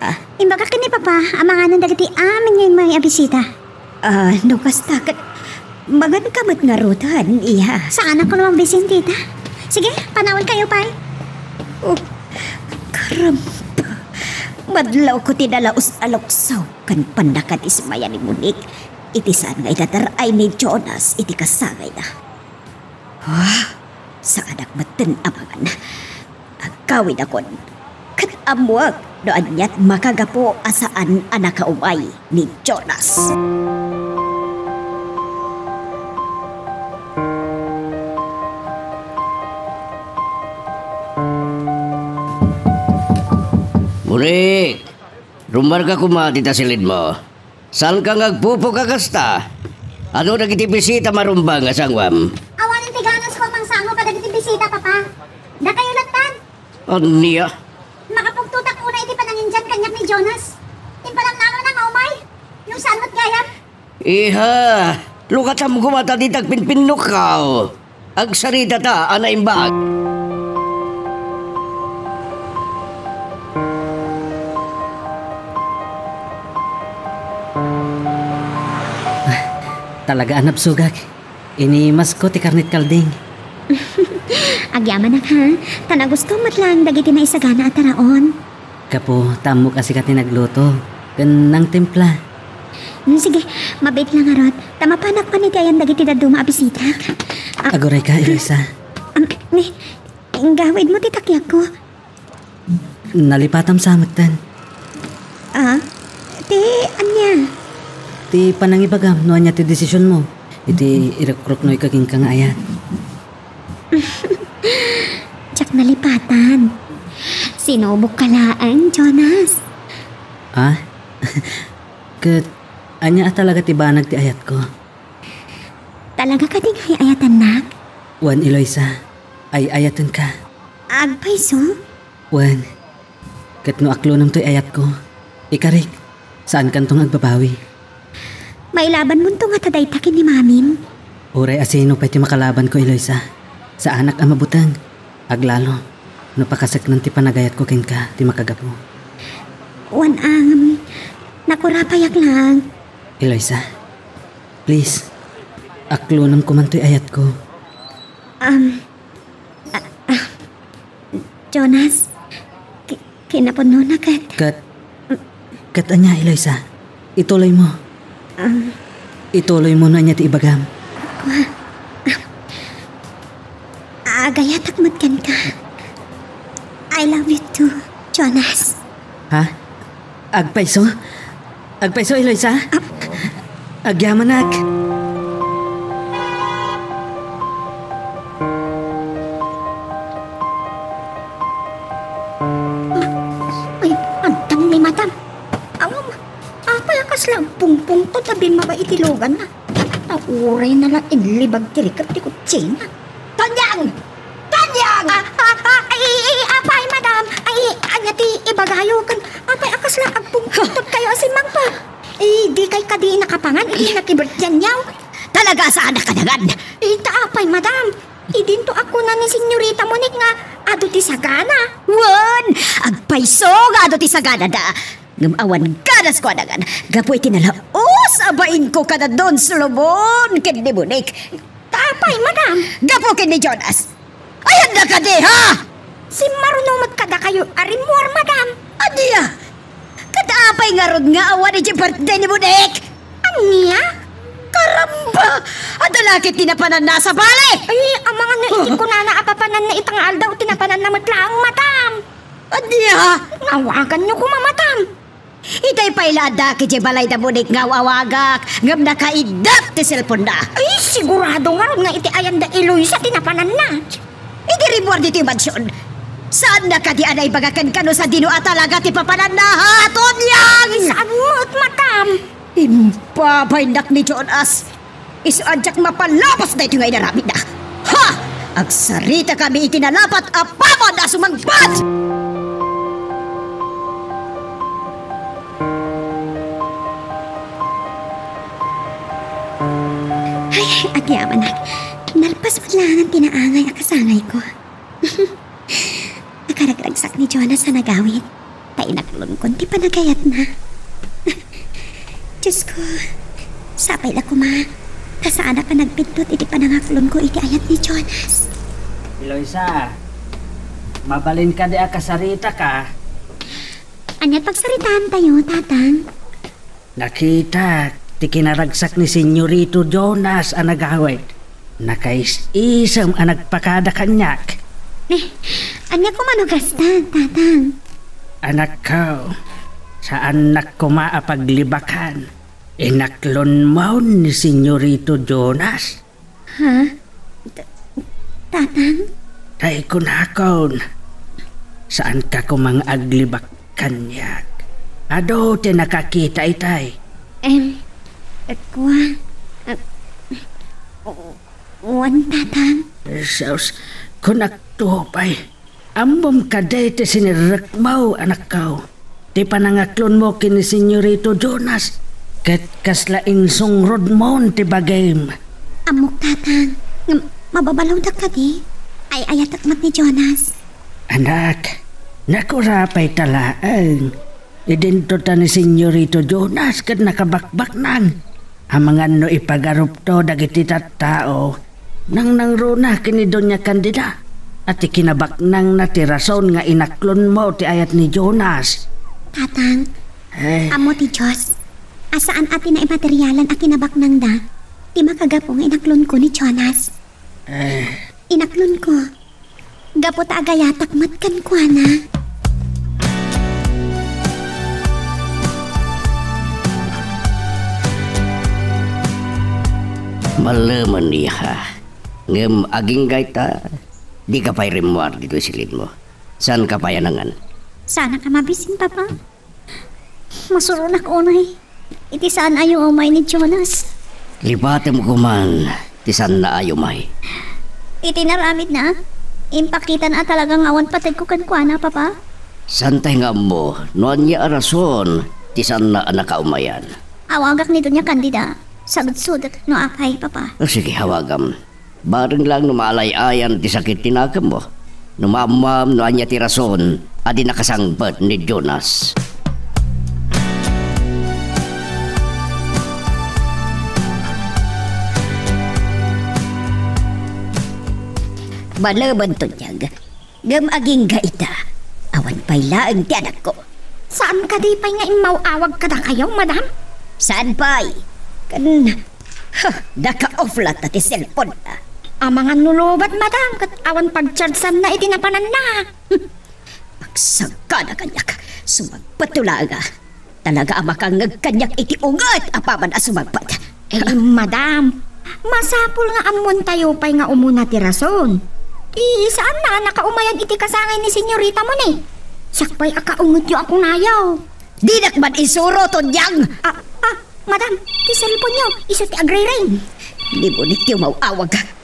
Ah. Imbagak ken ni Papa, amanganen dagiti amin nga immay a bisita. Ah, no kasta ket, manganka met ngaruden, iha. Saanak no mabisin, Tita. Sige, panawenkayo pay. Oh, karamba. Madlawko ti nalaus-aluksaw ken pannakadismaya ni Monique. iti saan nga idadar-ay ni Jonas iti kasangayna. Wah, saanak metten a mangan. Agawidakon, ket ammoak no aniat makagapu a saan a nakaumay ni Jonas. Bunik, rummuarka koma dita silidmo. Saanka nga agpupuka kasta? Adu dagiti bisita marumbeng a sanguam? Awanen ti ganasko a mangsango kadagiti bisita, Papa. Dakayo lattan. Ania? Makapugtotak unay iti panangindian kaniak ni Jonas. Impalamnama nga umay. No saan met gayam? Iha, lukatam koma ta dita agpinpinnukkaw. Agsaritata a naimbag. Talaga a nabsogak. Inimasko ti karnet kalding. Agyamanak, ha? Ta nagustom met laeng dagiti naisagana a taraon. Gapu ta ammok a sika ti nagluto ken nangtimpla. Hmm, sige, mabiit la ngarud. Ta mapanak man iti ayan dagiti dadduma a bisitak. Ah, Agurayka, Eloisa. Am, ni, inggawidmo ti takiagko. Nalipatam sa metten. Ah, ti ania? Ti panangibagam no ania ti desisionmo iti irukruknoyka kenka nga ayat. Diak nalipatan. Sinubokka laeng, Jonas. Ah? Ket ania a talaga ti banag ti ayatko? Talaga kadi nga ay-ayatannak? Wen, Eloisa, ay-ayatenka. Agpayso? Wen, ket no aklonem toy ayatko, ikarik, saankanto nga agbabawi. Mailabanmonto ngata dayta ken ni Mamim? Uray a sino pay ti makalabanko, Eloisa. Saanak a mabuteng. Aglalo, no pakaseknan ti panagayatko kenka ti makagapu. Wen, am, nakurapayak lang. Eloisa, please, aklonem koman toy ayatko. Am, ah, ah, Jonas, ki-, kinapudnona ket. Ket, ket ania, Eloisa? Ituloymo. Um, Ituloymo no ania ti ibagam. Kua, ah, agayatak met kenka. I love you too, Jonas. Ha? Agpayso? Agpayso, Eloisa? Ah. Agyamanak. Ay, antang ni Madam. Awan, apay a kasla agpungpungto ta bimmaba iti luganna. Ta uray na la inlibag ti rikep ti kutsina. Tonyang! Tonyang! Ah, ah, ah, ay, ay, ay, apay, Madam? Ay, ania ti ibagayo ken apay a kasla agpungpungtokayo a simmangpet? Eh, dikay kadi nakapangan iti nakibertianyo? Talaga saan a kadangan. Ita apay, Madam? Idinto a kuna ni Senyorita Monique nga adu ti sagana. Wen, agpayso nga adu ti saganada. Ngem awan ganas ko a dangan gapu iti nalaus a bainko kada Don Solomon ken ni Monique. Ta apay, Madam? Gapu ken ni Jonas. Ayanna kadi, ha? Simmaruno met kadakayo a rimmuar, Madam. Ania? Ket apay ngarud nga awan iti birthday ni Monique? Ania? Karamba! Adda la ket ti napananna a sabali! Ay, amangan no iti kunana a papananna ita nga aldaw ti napananna met laeng, Madam. Ania? Awaganyo koma, Madam. Itay pay la adda ket idiay balay da Monique nga aw-awagak, ngem nakaiddat ti cellphone-na. Ay, sigurado ngarud nga iti ayan da Eloisa ti napananna. Idi rimmuar ditoy mansion, saanna kadi a naibaga kenka no sadino a talaga ti papananna, ha, Tonyang? Saan met, Madam? Impabaynak ni Jonas. Isu a diak mapalabas daytoy nga inaramidna. Ha! Agsaritakami iti nalapat a papan a sumangpet! Ay, agyamanak. Nalpas met laengen ti naangay a kasangayko. Nakaragragsak ni Jonas a nagawid, ta inaklonkon ti panagayatna. Diosko, sapay la koma, ta saanak a nagpidtot iti panangaklonko iti ayat ni Jonas. Eloisa, mabalin kadi a kasaritaka? Ania't pagsaritaantayo, Tatang? Nakitak ti kinaragsak ni Senyorito Jonas a nagawid. Nakaisisem a nagpakada kaniak. Eh, ania koma no kasta, Tatang? Anakko, saannak koma a paglibakan. Inaklonmon ni Senyorito Jonas. Ha? Ta-, Tatang? Tay kunakon, saanka koma nga aglibak kaniak. Adu ti nakakita itay. Em, kua, ah, wan, Tatang. Jesus, kunakto pay. Ammom kadi ti sinirrekmo, anakko? Ti panangaklonmo ken ni Senyorito Jonas, ket kasla insungrodmon ti bagim. Ammok, Tatang, nga mababalawdak kadi. Ay-ayatek met ni Jonas. Anak, nakurapay ta laeng. Idinto ta ni Senyorito Jonas ket nakabakbaknang. Amangan no ipagarupto dagiti tattao, nangnangruna ken ni Doña Candida, a ti kinabaknangna ti rason nga inaklonmo ti ayat ni Jonas. Tatang, Eh. Ammo ti Dios, a saan a ti naimaterialan a kinabaknangda ti makagapu nga inaklonko ni Jonas. Eh. Inaklonko. Gapu ta agayatak met kenkuana. Mallemen, iha. Ngem agingga ita, dika pay rimmuar ditoy silinmo. Saanka pay a nangan? Saannak a mabisin, Papa. Masuronak unay iti saan a umay ni Jonas. Lipatem koman ti saanna a umay. Iti inaramidna, impakitana a talaga nga awan pategko kenkuana, Papa. Saantay nga ammo no ania a rason ti saanna a nakaumayan. Awagak ni Doña Candida. Sagudsodek no apay, Papa. O, sige, awagam. Bareng laeng no maalay-ayan ti sakit ti nakemmo. No maammam no ania ti rason a di nakasangbet ni Jonas. Mallemen, Tonyag. Ngem agingga ita, awan pay laeng ti anakko. Saan kadi pay nga immaw-awag kadakayo, madam? Saan pay? Ken, ha, naka-off latta ti cellphone-na. Amangan no lobet, madam, ket awan pagchargeanna iti napananna. Agsagana kaniak, sumagpetto laeng a. Talaga a makangngeg kaniak iti unget apaman a sumagpet. Eh, madam, masapul nga ammontayo pay nga umuna ti rason. Ti saanna a nakaumayan iti kasangay ni senyoritamo ni. Siak pay a kaungetyo a kunayo. Dinak man isuro, Tonyang! Ah, ah, madam, ti cellphone-yo, isu ti agriring. Ni Monique ti umaw-awag.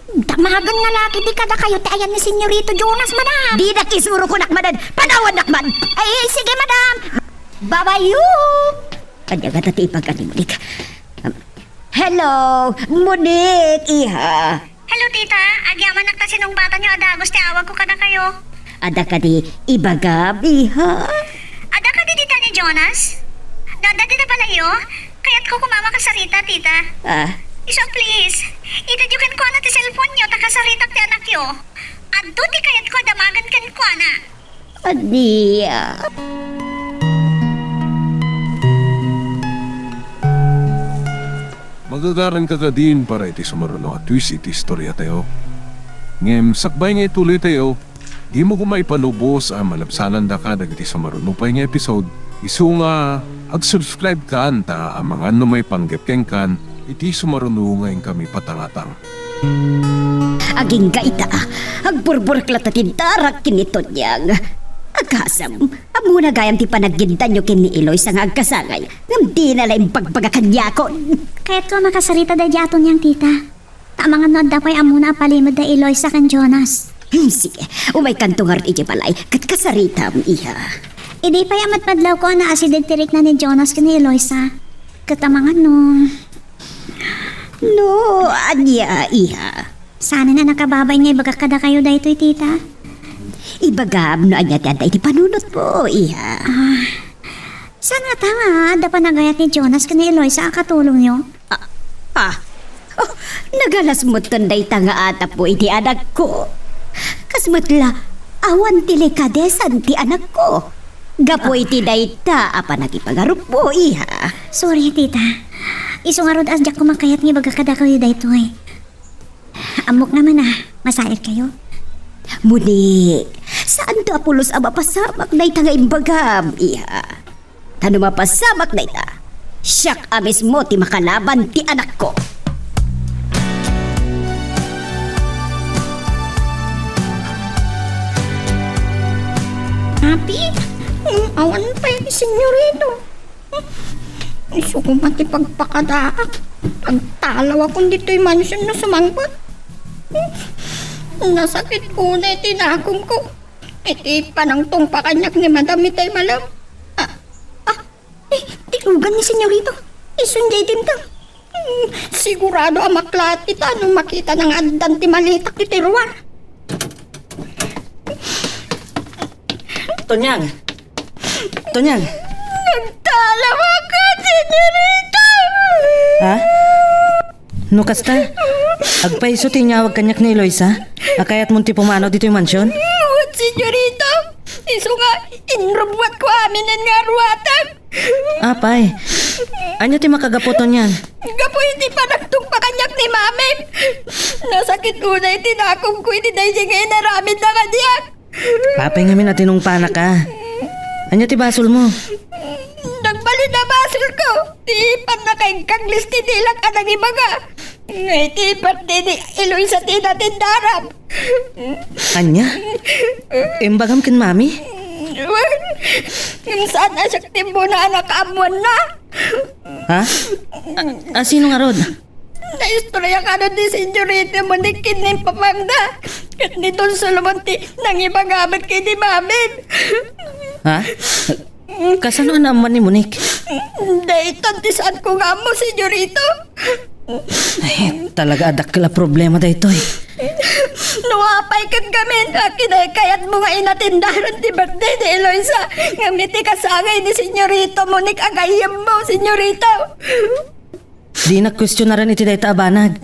Damagen nga laki ti kadakayo ti ayan ni Senyorito Jonas, madam. Dinak isuro, kunak manen, panawannak man. Ay, sige, madam. Babayo! Ania ngata ti ibaga ni Monique? Um, hello, Monique, iha. Hello, tita. Agyamanak ta sinungbatanyo a dagus ti awagko kadakayo. Adda kadi ibagam, iha? Adda kadi dita ni Jonas? No adda dita balay-yo, kayatko koma a makasarita, tita. Ah. Isu, please, itedyo kenkuana ti cellphone-yo ta kasaritak ti anakyo. Adu ti kayatko a damagen kenkuana. Ania? Magagaranka kadin para iti sumaruno a twist iti istoriatayo. Ngem sakbay nga ituloytayo, dimo koma ipalubos a malabsanandaka dagiti sumaruno pay nga episode, isu nga ag-subscribe kan ta amangan no maipanggep kenkan iti sumaruno nga inkami patangatang. Agingga ita, agburburek latta ti darak ken ni Tonyang. Agasem, ammona gayam ti panagiddanyo ken ni Eloisa nga agkasangay, ngem dina la imbagbaga kaniakon. Kayatko a makasarita daydiay a Tonyang, tita. Ta amangan no adda pay ammona a palimed da Eloisa ken Jonas. Hmm, sige, umaykanto ngarud idiay balay, ket kasaritam, iha. Idi pay a madmadlawko a naasideg ti rikna ni Jonas ken ni Eloisa. Ket amangan no, No, ania, iha? Saanen a nakababain nga ibagak kadakayo daytoy, tita. Ibagam no ania ti adda iti panunotmo, iha. Ah, saan ngata nga adda panagayat ni Jonas ken ni Eloisa a katulongyo? Ah, ah. Oh, nagalas metten dayta nga atapmo iti anakko. Kas met la, awan ti likadesan ti anakko. Gapu iti dayta a panagipagarupmo, iha. Sorry, tita. Isu ngarud a diak koma kayat nga ibaga kadakayo daytoy. Ammok naman a, masairkayo. Monique, saanto a pulos a mapasamak dayta nga imbagam, iha. Ta no mapasamak dayta, siak a mismo ti makalaban ti anakko. Papi, awan pay ni Senyorito. Isu koma ti pagpakadaak. Agtalawakon ditoy mansion no sumangpet. Nasakit unay ti nakomko iti panangtungpa kaniak ni Madam itay malem. Ah, ah, ti, ti ugan ni Senyorito. Isun diay dimteng. Hmm, sigurado a maklaat ita no makitana nga addan ti maletak ditoy ruar. Tonyang! Tonyang! Nagtalawak ka, Senyorito! Ha? No kasta, agpayso ti inyawag kaniak ni Eloisa a kayatmon ti pumanaw ditoy mansion? Wen, Senyorito. Isu nga, inrubbuatko aminen nga aruatak. Apay, ania ti makagapu, Tonyang? Gapu iti panagtungpa kaniak ni Mami. Nasakit unay ti nakomko iti daydi nga inaramidna kaniak. Apay ngamin a tinungpanaka? Ania ti basolmo? Nagbalin a basolko ti pannakaigkaglis ti dilak a nangibaga nga iti birthday ni Eloisa ti inatendaram. Ania? Imbagam ken Mami? Wen, ngem saan a siak ti immuna a nakaammoanna. Ha? A, a, sino ngarud? Naistorya kano ni Senyorita Monique ken ni papangda ket ni Don Solomon ti nangibaga met ken ni Mamin. Ha? Kasano a naammuan ni Monique? Daytan ti saanko nga ammo, Senyorito. Ay, talaga a dakkel a problema daytoy. No apay ket ngamin a kinaykayatmo nga inatendaran ti birthday ni Eloisa, ngem iti kasangay ni Senyorito Monique a gayyemmo, Senyorito. Dinak kuestionaren iti dayta a banag.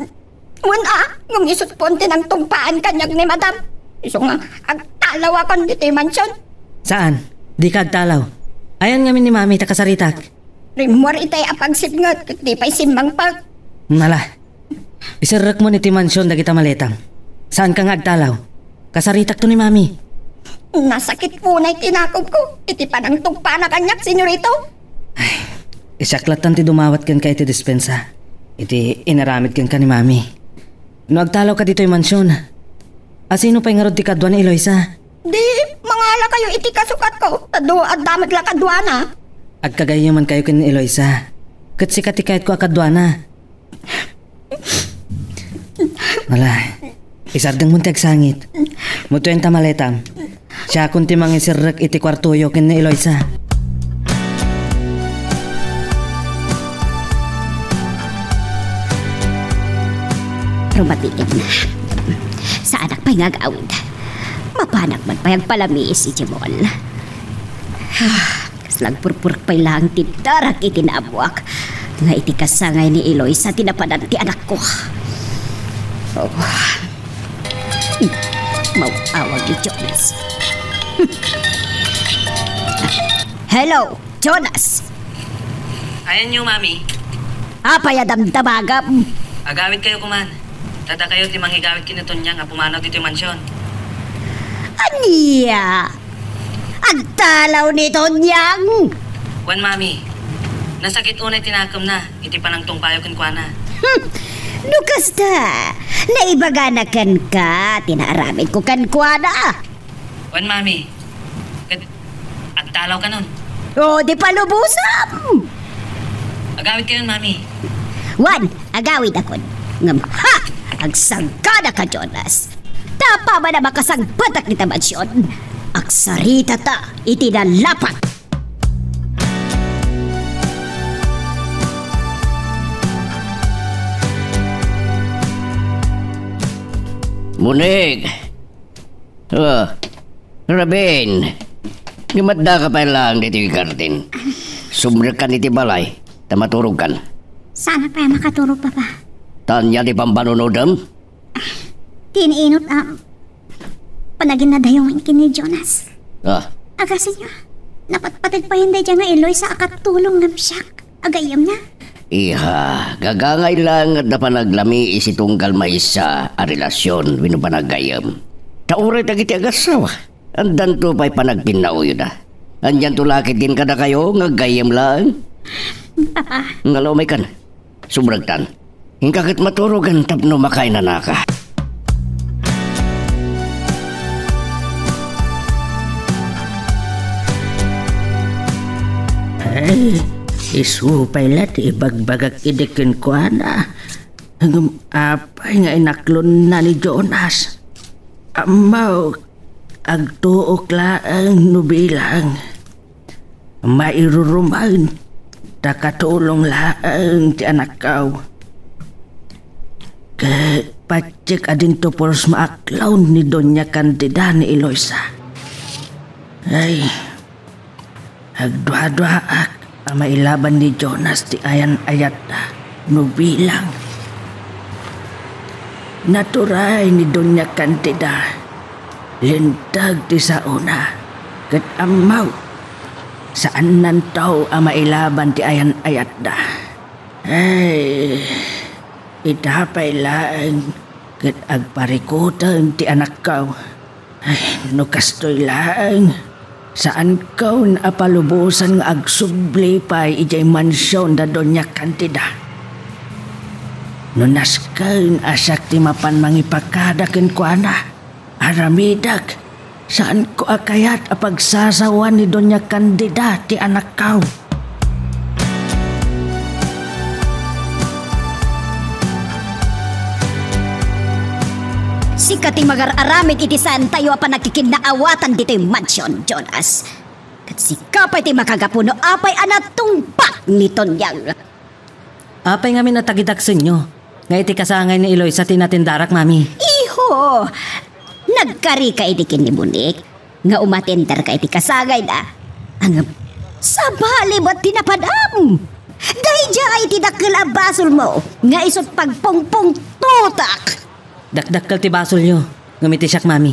Wen a, ngem isut' pon ti nangtungpaan kaniak ni Madam. Isu nga, agtalawakon ditoy mansion. Saan? Dika agtalaw. Ayan ngamin ni Mami ta kasaritak. Rimmuar itay a pagsipnget ket di pay simmangpet. Nala. Iserrekmon iti mansion dagita maletam. Saanka nga agtalaw. Kasaritakto ni Mami. Nasakit unay ti nakomko iti panangtungpana kaniak, Senyorito. Ay, siak lattan ti dumawat kenka iti dispensa iti inaramid kenka ni Mami. No agtalawka ditoy mansion, a sino pay ngarud ti kadua ni Eloisa? Di, mangalakayo iti kasukatko, ta dua, adda met la kaduana. Agkagayyemankayo ken ni Eloisa, ket sika ti kayatko a kaduana. Ala, isardengmon ti agsangit. Mutuen ta maletam. Siakon ti mangiserrek iti kuartoyo ken ni Eloisa. Rumatiid na. Saanak pay nga agawid. Mapanak man pay agpalamiis idiay mall. Kasla agpurpurek pay laeng ti darak iti naammoak nga iti kasangay ni Eloisa ti napanan ti anakko. Oh. Maawag ni Jonas. Hello, Jonas! Ayanyo, Mami. Apay a damdamagam? Agawidkayo koman. Ta dakayo ti mangigawid ken ni Tonyang a pumanaw ditoy mansion. Ania? Agtalaw ni Tonyang? Wen, Mami. Nasakit unay ti nakemna iti panangtungpayo kenkuana. Hmm. No kasta, naibagana kenka ti naaramidko kenkuana. Wen, Mami. Ket agtalawkanon. O, di palubosam! Agawidkayon, Mami. Wen, agawidakon. Ngem, ha! Agsangkanaka, Jonas. Ta apaman a makasangpetak dita mansion, agsaritata iti nalapat. Monique! Ah, Rabin, ngem addaka pay laeng ditoy garden. Sumrekkan iti balay, ta maturogkan. Saanak pay a makaturog, Papa. Ta ania ti pampanunodem? Ti iniinut a panaginadayongen ken ni Jonas. Ah. Agassenyo, napatpateg payen daydiay nga Eloisa a katulong ngem siak a gayyemna. Iha, gagangay laeng nga adda panaglami iti tunggal maysa a relasyon wenno panaggayyem. Ta uray dagiti agassawa, addanto pay panagkinnauyoda. Anianto la ketdin kadakayo nga aggayyem laeng? Nga la umaykan. Subragtan. Inka ket maturogen tapno makainanaka. Ay, isu pay la ti ibagbagak idi kenkuana. Ngem apay nga inaklonna ni Jonas? Ammok, agtuok laeng no bilang. Mairurumen, ta katulong laeng ti anakkaw. Ket patiek a dinto pulos maaklon ni Doña Candida ni Eloisa. Ay, agduaduaak a mailaban ni Jonas ti ayan-ayatda no bilang. Naturay ni Doña Candida, linteg ti saona, ket ammok, saannanto a mailaban ti ayan-ayatda. Ay, ita pay laeng ket agparikuten ti anakkaw. Ay, no kastoy laeng, saankon a palubosan nga agsubli pay idiay mansion da Doña Candida. No nasken a siak ti mapan mangipakada kenkuana, aramidek, saanko a kayat a pagsasawan ni Doña Candida ti anakkaw. Sika ti mangar-aramid iti saantayo a panagkikinnaawatan ditoy mansion, Jonas. Ket sika pay ti makagapu no apay a natungpak ni Tonyang. Apay ngamin a tagidaksenyo nga iti kasangay ni Eloisa ti inatendarak, Mami? Iho! Nagkarika idi ken ni Monique nga umatenderka iti kasangayna. Ngem sabali met ti napadam. Daydiay ti dakkel a basolmo nga isut' pagpungpungtotak. Dakdakkel ti basolyo, ngem iti siak, Mami.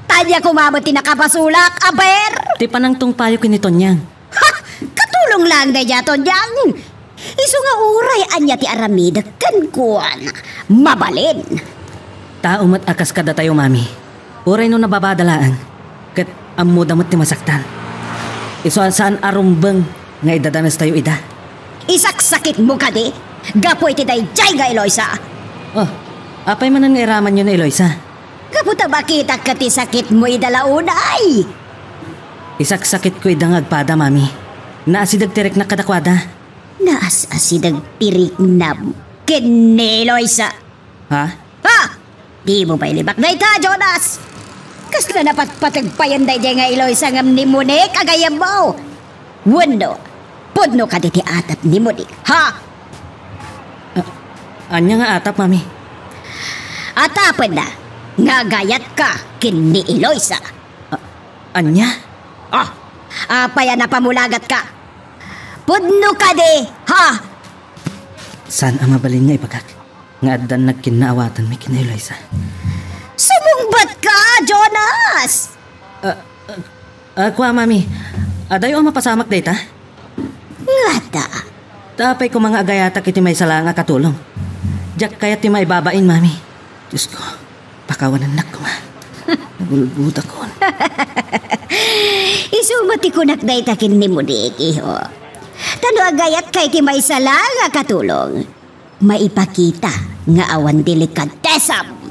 Ania koma met ti nakabasolak, aber? Ti panangtungpayo ken ni Tonyang. Ha! Katulong laeng daydiay a Tonyang! Isu nga uray ania ti aramidek kenkuana, mabalin. Tao met a kas kadatayo, Mami. Uray no nababada laeng, ket ammoda met ti masaktan. Isu a saan a rumbeng nga idadanestayo ida. Isaksakitmo kadi gapu iti daydiay nga Eloisa? Oh, apay manen nga iramanyo ni Eloisa? Gapu ta makitak ket ti sakitmo ida la unay. Isaksakitko ida nga agpada, Mami. Naasideg ti riknak kadakuada. Naasasideg ti riknam ken ni Eloisa. Ha? Ha? Dimo pay libak dayta, Jonas! Kasla napatpateg payen daydiay nga Eloisa ngem ni Monique a gayyemmo? Wenno, pudno kadi ti atap ni Monique, ha? A-, ania nga atap, Mami? Atapenna nga agayatka ken ni Eloisa. A-, ania? Ah, apay a napamulagatka? Pudno kadi, ha? Saan a mabalin nga ibagak nga addan nagkinnaawatanmi ken ni Eloisa. Sumungbatka, Jonas! Ah, ah, ah, kua, Mami. Adayo a mapasamak dayta? Ngata. Ta apay koma nga agayatak iti maysa laeng a katulong? Diak kayat ti maibabain, Mami. Diosko, pakawanennak koma. Nagulgudakon. Isu met ti kunak dayta ken ni Monique, iho. Ta no agayatka iti maysa laeng a katulong, maipakita nga awan delikatesam.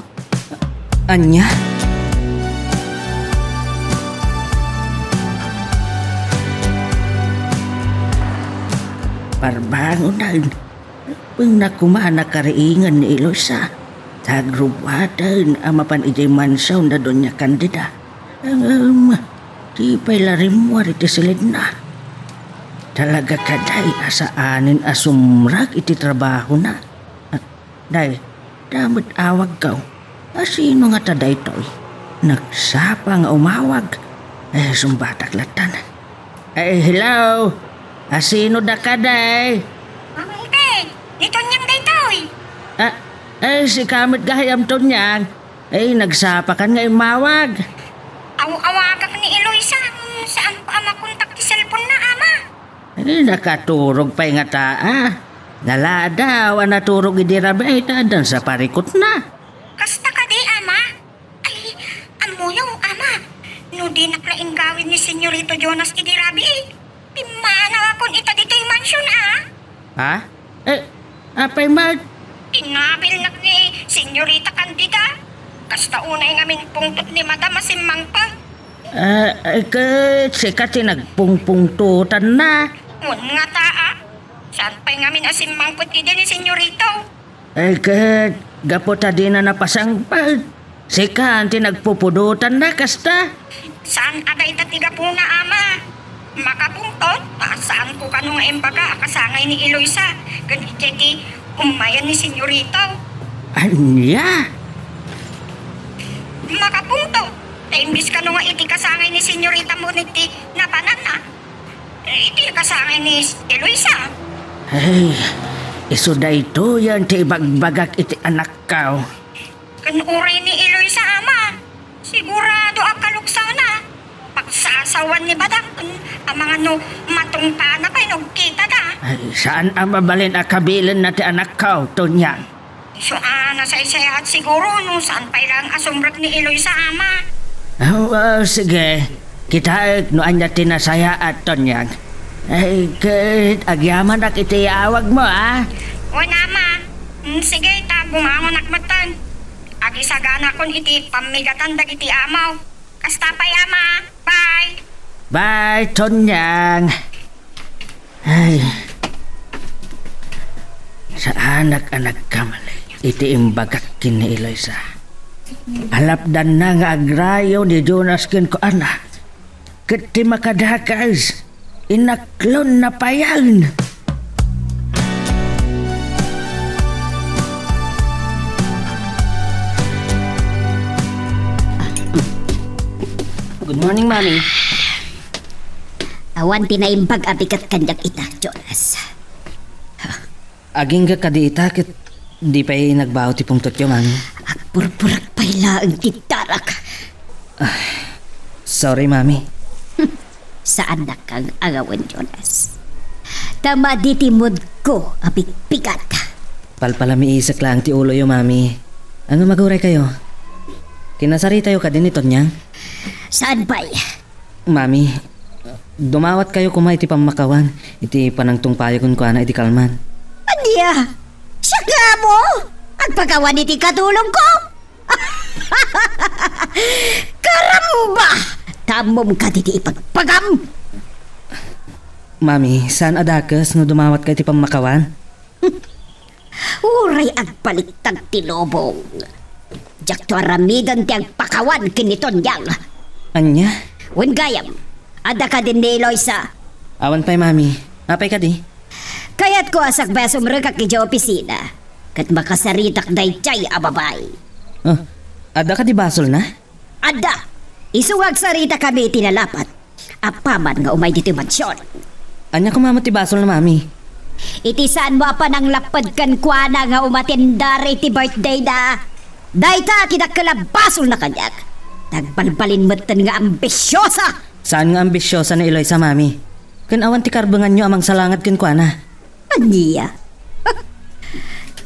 Ania? Parbangonen, pengna koma a nakariingen ni Eloisa, ta agrubbuaten a mapan idiay mansion da Doña Candida. Ngem, di pay la rimmuar iti silidna. Talaga kadi a saanen a sumrek iti trabahona. Ah, day, dayta met awagko. Asino ngata daytoy? Nagsapa nga umawag. Eh, sumbatak lattan. Eh, hello? Asino daka, day? Mama Eden, ni Tonyang daytoy. Ah, eh, sika met gayam, Tonyang. Eh, nagsapakan nga immawag. Aw-awagak ni Eloisa, saanko a makontak ti cellphone na, Ama. Eh, nakaturog pay ngata, ah. Naladaw a naturog idi rabii ta addan sa parikutna. Kasta kadi, Ama? Ay, ammoyo, Ama. No dinak la inggawid ni Senyorito Jonas idi rabii, pimmanawakon ita ditoy mansion, a. Ha? Eh, apay met? Inabilnak ni Senyorita Candida. Kasta unay ngamin pungtot ni Madam a simmangpet. Ah, eh, ket sika ti nagpungpungtotanna. Wen ngata, a. Saan pay ngamin a simmangpet idi ni Senyorito? Eh, ket gapu ta dina napasangpet. Sika ti nagpupudotanna kasta. Saan a dayta ti gapuna, Ama. Makapungtot, ta saanko kano nga imbaga a kasangay ni Eloisa ken idiay ti ummayan ni Senyorito. Ania? Makapungtot, ta imbes kano nga iti kasangay ni Senyorita mo iti napananna, iti kasangay ni Eloisa. Ay, isu daytoyen ti ibagbagak iti anakko. Ken uray ni Eloisa, Ama, sigurado a kaluksawna. Pagsasawan ni Badang ken amangan no matungpaanna pay no agkitada. Ay, saan a mabalin a kabilenna ti anakko, Tonyang. Isu a nasaysayaat siguro no saan pay laeng a sumrek ni Eloisa, Ama. Oh, ah, sige. Kitaek no ania ti nasayaat, Tonyang. Ay, ket agyamanak iti iyaawagmo, a? Wen, Ama. Mm, sige, ta bumangonak metten. Agisaganakon iti pammigatan dagiti amaw. Kasta pay, Ama. Bye. Bye, Tonyang. Ay. Saanak a nagkamali iti imbagak ken ni Eloisa. Alapdanna nga agrayo ni Jonas kenkuana. Ket ti makadakes, inaklonna payen. Good morning, Mami. Awan ti naimbag a bigat kaniak ita, Jonas. Agingga kadi ita ket di pay nagbaw ti pungtotyo, Mami? Agpurpurak pay laeng ti darak. Ah, sorry, Mami. Saannak nga angawen, Jonas. Ta madi ti moodko a pigpigat. Palpalamiisek laeng ti uloyo, Mami. Ania, aguraykayo? Kinasaritayo kadi ni Tonyang? Saan pay? Mami, dumawatkayo koma iti pammakawan iti panangtungpayo kenkuana idi kalman. Ania? Siak nga ammo? Agpakawan iti katulongko? Karamba! Ta ammom kadi ti ipagpagam? Mami, saan a dakes no dumawatka iti pammakawan? Uray agbaliktad ti lubong. Diakto aramiden ti agpakawan ken ni Tonyang. Ania? Wen gayam, adda kadin ni Eloisa? Awan pay, Mami. Apay kadi? Kayatko a sakbay a sumrekak idiay opisina ket makasaritak daydiay a babai. Oh, adda kadi basolna? Adda. Isu nga agsaritakami iti nalapat apaman nga umay ditoy mansion. Ania koma met ti basolna, Mami? Iti saanmo a pananglapped kenkuana nga umatendar iti birthdayna. Dayta ti dakkel a basolna kaniak. Nagbalbalin metten nga ambisiosa. Saan nga ambisiosa ni Eloisa, Mami? Ken awan ti karbenganyo a mangsalangad kenkuana. Ania?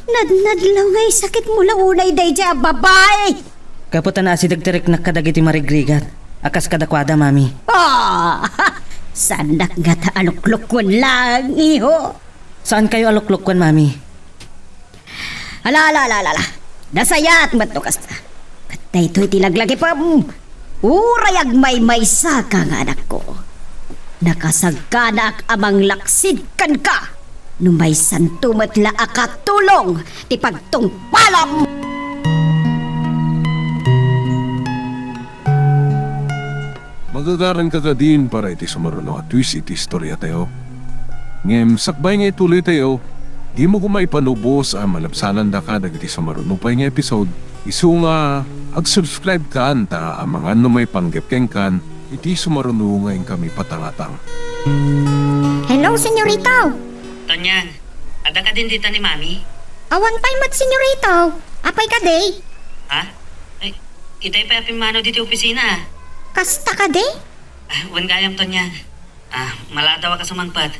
Nadnadlaw nga isakitmo la unay daydiay a babai! Gapu ta naasideg ti riknak kadagiti marigrigat a kas kadakuada, Mami. Ah! Saannak ngata a luklukoen laeng, iho. Saankayo a luklukoen, Mami. Ala, ala, ala, ala, ala. Nasayaat met no kasta. Ket daytoy ti laglagipem. Uray agmaymaysaka nga anakko, nakasaganaak a manglaksid kenka no maysanto met la a katulong ti pagtungpalam. Magagaranka kadin para iti sumaruno a twist iti istoriatayo. Ngem sakbay nga ituloytayo, dimo koma ipanubos a malabsanandaka dagiti sumaruno pay nga episode. Isu nga ag-subscribe kan ta amangan no maipanggep kenkan iti sumaruno nga inkami patangatang. Hello, Senyorito! Tonyang, adda kadin dita ni Mami? Awan pay met, Senyorito. Apay kadi? Ha? Ay, itay pay a pimmanaw ditoy opisina. Kasta kadi? Ah, wen gayam, Tonyang. Ah, maladawak a sumangpet.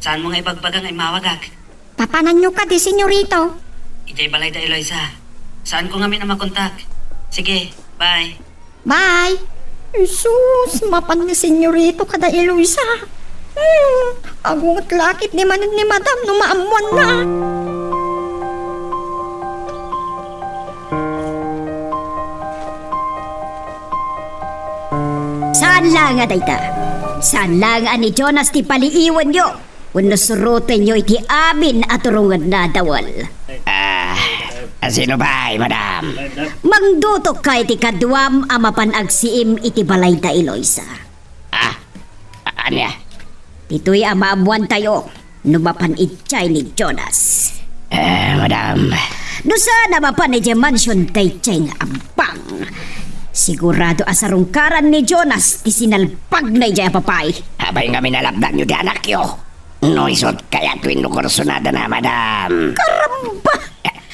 Saanmo nga ibagbaga nga immawagak? Apananyo kadi, senyorito? Idiay balay da Eloisa. Saanko ngamin a makontak. Sige, bye. Bye. Jesus, mapan ni senyorito kada Eloisa. Hmm, agunget la ketdi manen ni madam no maammoanna. Saan la nga dayta? Saan la nga ni Jonas ti paliiwenyo wenno surotenyo iti amin a turongenna, Dawel? Ah, sino pay, madam? Mangdutok ka iti kaduam a mapan agsiim iti balay da Eloisa. Ah, a-, ania? Ditoy a maammoantayo no mapan idiay ni Jonas. Eh, madam. No saan a mapan idiay mansion daydiay nga abbang, sigurado a sarungkaran ni Jonas ti sinalpagna idiay a babai. Apay ngamin a lapdanyo ti anakyo? No isut kayat wenno kursunadana, madam. Karamba!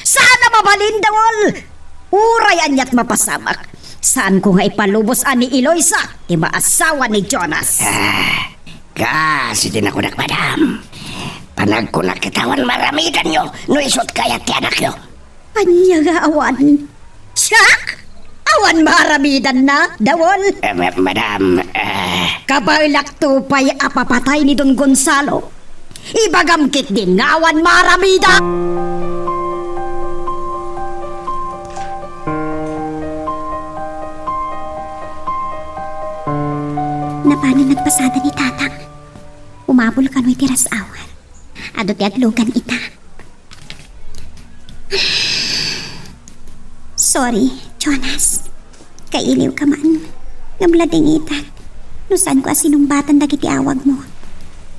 Saan a mabalin, Dawel! Uray aniat mapasamak, saanko nga ipalubos a ni Eloisa ti maasawa ni Jonas. Ah, kas iti nakunak, madam. Panagkunak ket awan maaramidanyo no isut kayat ti anakyo. Ania nga awan? Siak? Awan maaramidanna, Dawel? Eh, ma-, madam, eh. Kabaelakto pay a papatay ni Don Gonzalo. Ibagam ketdin nga awan maaramidan. Napanan nagpasada ni Tatang. Umabol kano iti ras-awan. Adu ti adlogan ita. Sorry, Jonas. Kailiwka man. Ngem ladingitak no saanko a sinungbatan dagiti awagmo.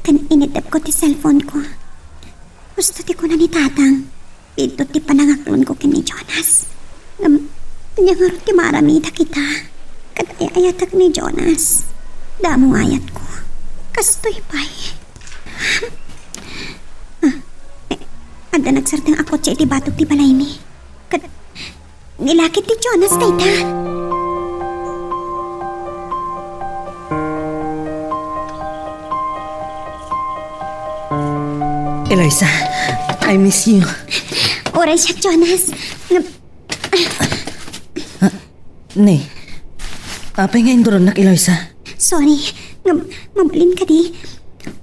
Ken initepko ti cellphone-ko. Husto ti kuna ni Tatang, biddut ti panangaklonko ken ni Jonas. Ngem, ania ngarud ti maaramidak ita? Ket ay-ayatek ni Jonas. Damo nga ayatko. Kastoy pay. Ah, eh, adda nagsardeng a kotse iti batok ti balaymi. Ket ni lakit ti Jonas dayta. Eloisa, I miss you. Uray siak, Jonas. Ngem, Ne, apay nga induronnak, Eloisa? Sorry, ngem mabalin kadi?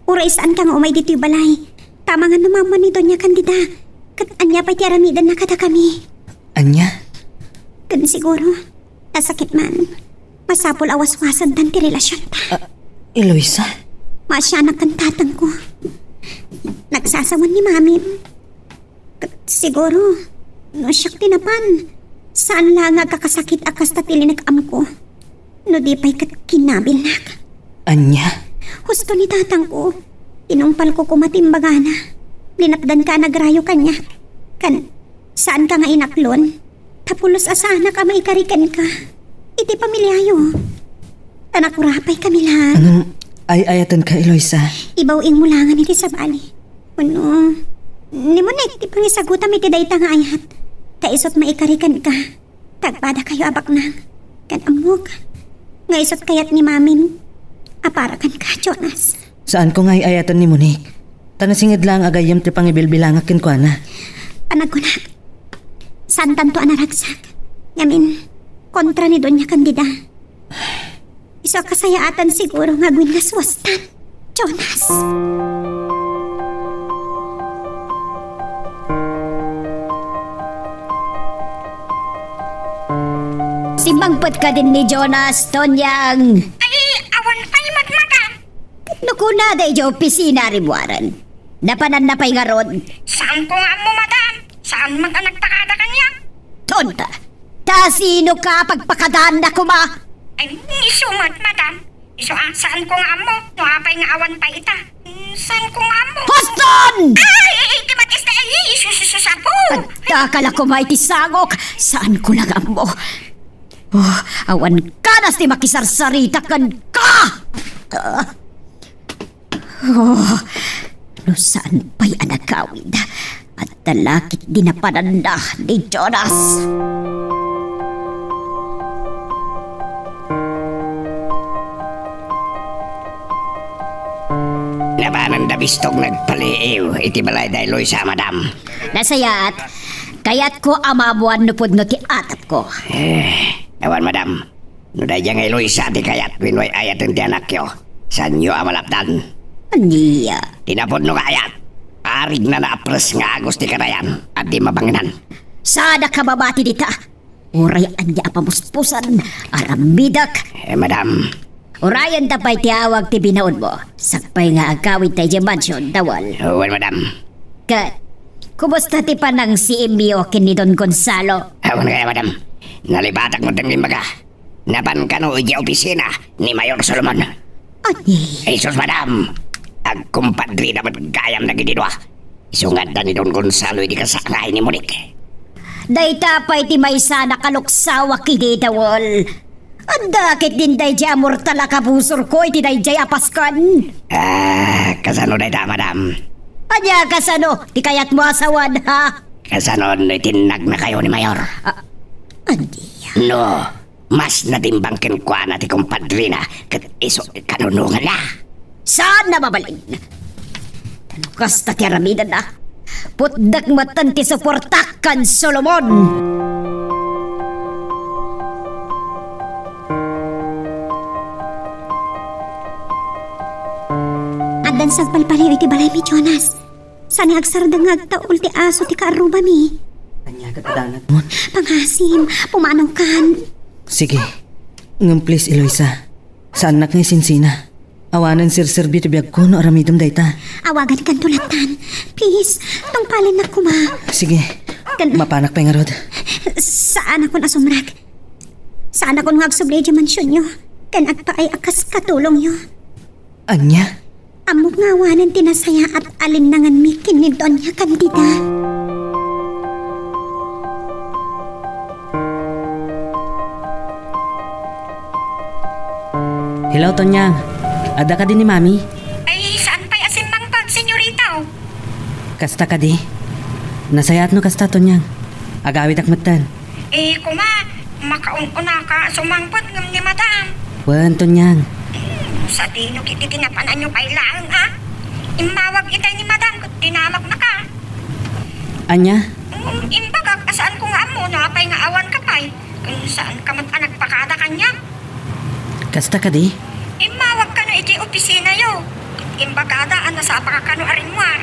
Uray saanka nga umay ditoy balay. Ta amangan no maammo ni Doña Candida. Ket ania pay ti aramidenna kadakami? Ania? Ken siguro, ta sakit man, masapul a waswasantan ti relasionta. Ah, Eloisa? Maasianak ken tatangko. Nagsasawen ni Mamim. Ket siguro, no siak ti napan, saan la nga agkakasakit a kasta ti linek-amko. No di pay ket kinabilnak. Ania? Husto ni tatangko. Tinungpalko koma ti imbagana. Linapdanka a nagrayo kaniak. Ken, saanka nga inaklon. Ta pulos a saanak a maikari kenka. Iti pamiliayo. Ta nakurapaykami laeng. Ngem ay-ayatenka, Eloisa? Ibaw-ingmo laengen iti sabali. Wenno, ni Monique ti pangisagutam iti dayta nga ayat. Ta isut maikari kenka. Ta agpadakayo a baknang. Ken ammok nga isut kayat ni Mamim a para kenka, Jonas. Saanko nga ay-ayaten ni Monique. Ta nasinged laeng a gayyem ti pangibilbilangak kenkuana. Panagkunak, saantanto a naragsak. Ngamin, kontra ni Doña Candida. Isu a kasayaatan siguro nga agwinwaswastan, Jonas. Simmangpet kadin ni Jonas, Tonyang. Ay, awan pay madmata. Ket no kunada idiay opisina, Ribuaren. Napananna pay ngarud. Saanko nga ammo, madam. Saan met a nagpakada kaniak? Tonta! Ta sino ka pagpakadaanna koma? Ay, isu met, madam. Isu a, saanko nga ammo no apay nga awan pay ita. Mm, saanko nga ammo. Huston! Ay, ay, ti matis na, ay, isu, su, su, sapo. Adda ka la koma iti sangok. Saanko la nga ammo. Oh, awan kanas ti makisarsarita kenka! Ah. Oh, no saan pay a nagawid, adda la ketdi napananna ni Jonas. Napananda Istok nagpaliiw iti balay da Eloisa, madam. Nasayaat, kayatko a maammuan no pudno ti atapko. Eh, awan, madam. No daydiay nga Eloisa ti kayat wenno ay-ayaten ti anakyo, saanyo a malapdan. Ania? Ti napudno nga ayat, arignana a pres nga agus ti kanayan, a di mabangenan. Saanak a mabati dita. Uray ania a pamuspusan, aramidek. Eh, madam. Urayenta pay ti awag ti binaonmo. Sakbay nga agawid ta idiay mansion, Dawal. Wen, madam. Ket, kumusta ti panangsiimyo ken ni Don Gonzalo? Awan kaya, madam. Nalibatak met ti imbaga. Napan kano idiay opisina ni Mayor Solomon. Ania? Jesus, madam. Agkumpadrina met gayam dagiti dua. Isu nga adda ni Don Gonzalo idi kasaknay ni Monique. Dayta pay ti maysa a nakaluksawak idi, Dawal. Adda ketdin daydiay a mortal a kabusorko iti daydiay a Paskuan. Ah, kasano dayta, madam? Ania kasano? Ti kayatmo a sawen, ha? Kasano no itinnagna kayo ni Mayor? Ah, ania? No, mas natimbang kenkuana ti kumpadrina ket isu ti kanunonganna. Saan a mabalin? Ta no kasta ti aramidenna, putdek metten ti suportak ken Solomon. Addan sagpalpaliw iti balaymi, Jonas. Saan nga agsardeng nga agtaul ti aso ti kaarrubami. Ania ket adanag? Pangasim, pumanongkan. Sige. Ngem please, Eloisa, saannak nga isinsina. Awanen serserbi ti biagko no aramidem dayta. Awagankanto lattan. Please, tungpalennak koma. Sige. Ken mapanak pay ngarud. Saanakon a sumrek. Saanakon nga agsubli idiay mansionyo. Ken agpaay a kas katulongyo. Ania? Ammok nga awanen ti nasayaat a linnanganmi ken ni Doña Candida. Hello, Tonyang. Adda kadi ni Mami? Ay, saan pay a simmangpet, senyorito? Kasta kadi? Nasayaat no kasta, Tonyang. Agawidak metten. Eh, koma, makaun-unaka a sumangpet ngem ni Madam. Wen, Tonyang. Hmm, sadino ket iti napananyo pay laeng, a? Immawag itay ni Madam ket dinamagna ka. Ania? Hmm, imbagak a saanko nga ammo no apay nga awanka pay. Ken saanka met a nagpakada kaniak. Kasta kadi? Immawag kano iti opisinayo. Imbagada a nasapaka kano a rimmuar.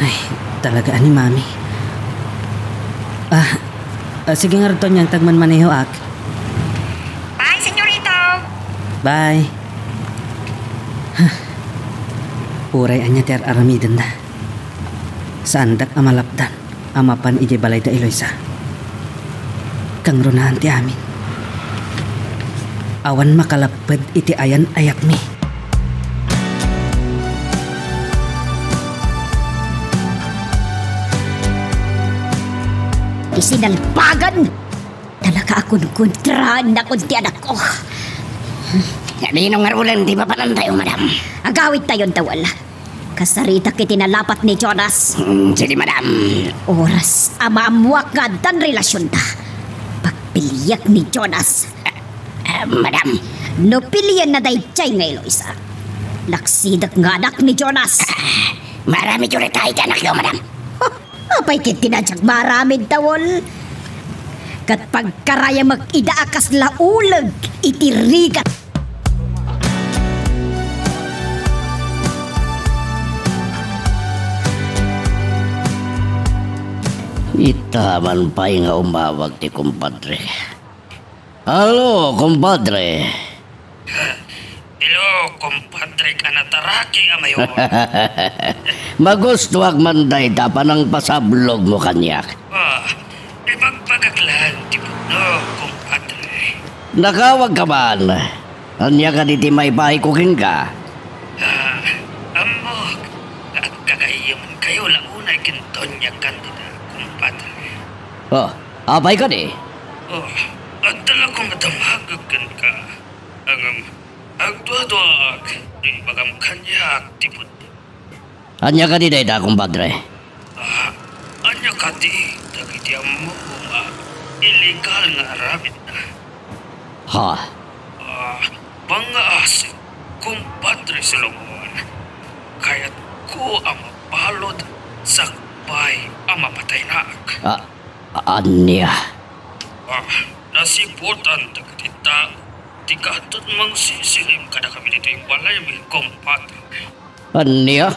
Ay, talaga a ni Mami. Ah, ah, sige ngarud, Tonyang, ta agmanmanehoak. Bye, senyorito. Bye. Huh. Uray ania ti ar-aramidenda. Saandak a malapdan a mapan idiay balayda Eloisa. Kangrunaan ti amin. Awan makalapped iti ayan-ayatmi. Ti sinalbagan! Talaga a kunkuntraannakon ti anakko. Sadino ngaruden ti mapanantayo, madam? Agawidtayon, Dawal. Kasaritak iti nalapat ni Jonas. Mm, sige, madam. Oras a maammuak nga addan relasionta, pagpiliek ni Jonas. Ah, madam. No pilienna daydiay nga Eloisa, laksidek nga anak ni Jonas. Ah, maaramidyo dayta iti anakyo, madam. Huh, apay ket ti nadiak maaramid, Dawal? Ket pagkarayamek ida a kasla uleg iti rigat. Ita man pay nga umawag ti kumpadre. Hello, kumpadre. Hello, kumpadre, kanataraki a mayor. Magustuak man dayta panangpasablogmo kaniak. Ah, ibagbagak laeng ti pudno, kumpadre. Nakawagka man. Ania kadi ti maipaayko kenka? Ah, ammok nga agkagayyemenkayo la unay ken Doña Candida, kumpadre. Oh, apay kadi? Oh, adda la koma damagek kenka. Ngem, agduaduaak, imbagam kaniak ti pudno. Ania kadi dayta, kumpadre? Ah, ania kadi dagiti ammom a illegal nga aramidna? Ha? Ah, pangngaasi, kumpadre Solomon. Kayat Ko a mabalud sakbay a mapataynak. A-, ania? Ah, nasiputan dagiti tao ti kaadto't mangsisilim kadakami ditoy balaymi, kumpadre. Ania?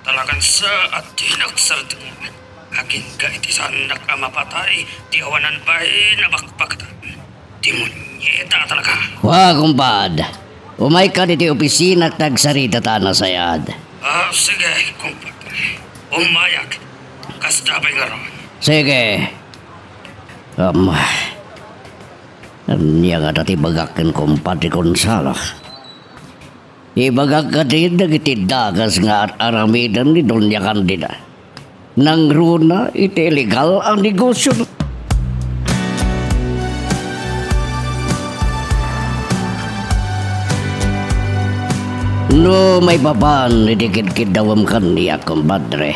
Talagan sa a dinak sardeng agingga iti saannak a mapatay ti awanan bain a bakbakta. Ti munyeta talaga. Wa, kumpad. Umayka ditoy opisina ta agsarita ta a nasayaat. Ah, sige, kumpadre. Umayak. Kasta pay ngarud. Sige. Am, ania ngata ti ibagak ken kumpadre Gonzalo? Ibagak kadi dagiti dakes nga ar-aramiden ni Doña Candida. Nangruna iti illegal a negosio. No maipapan iti kidkiddawem kaniak, kumpadre,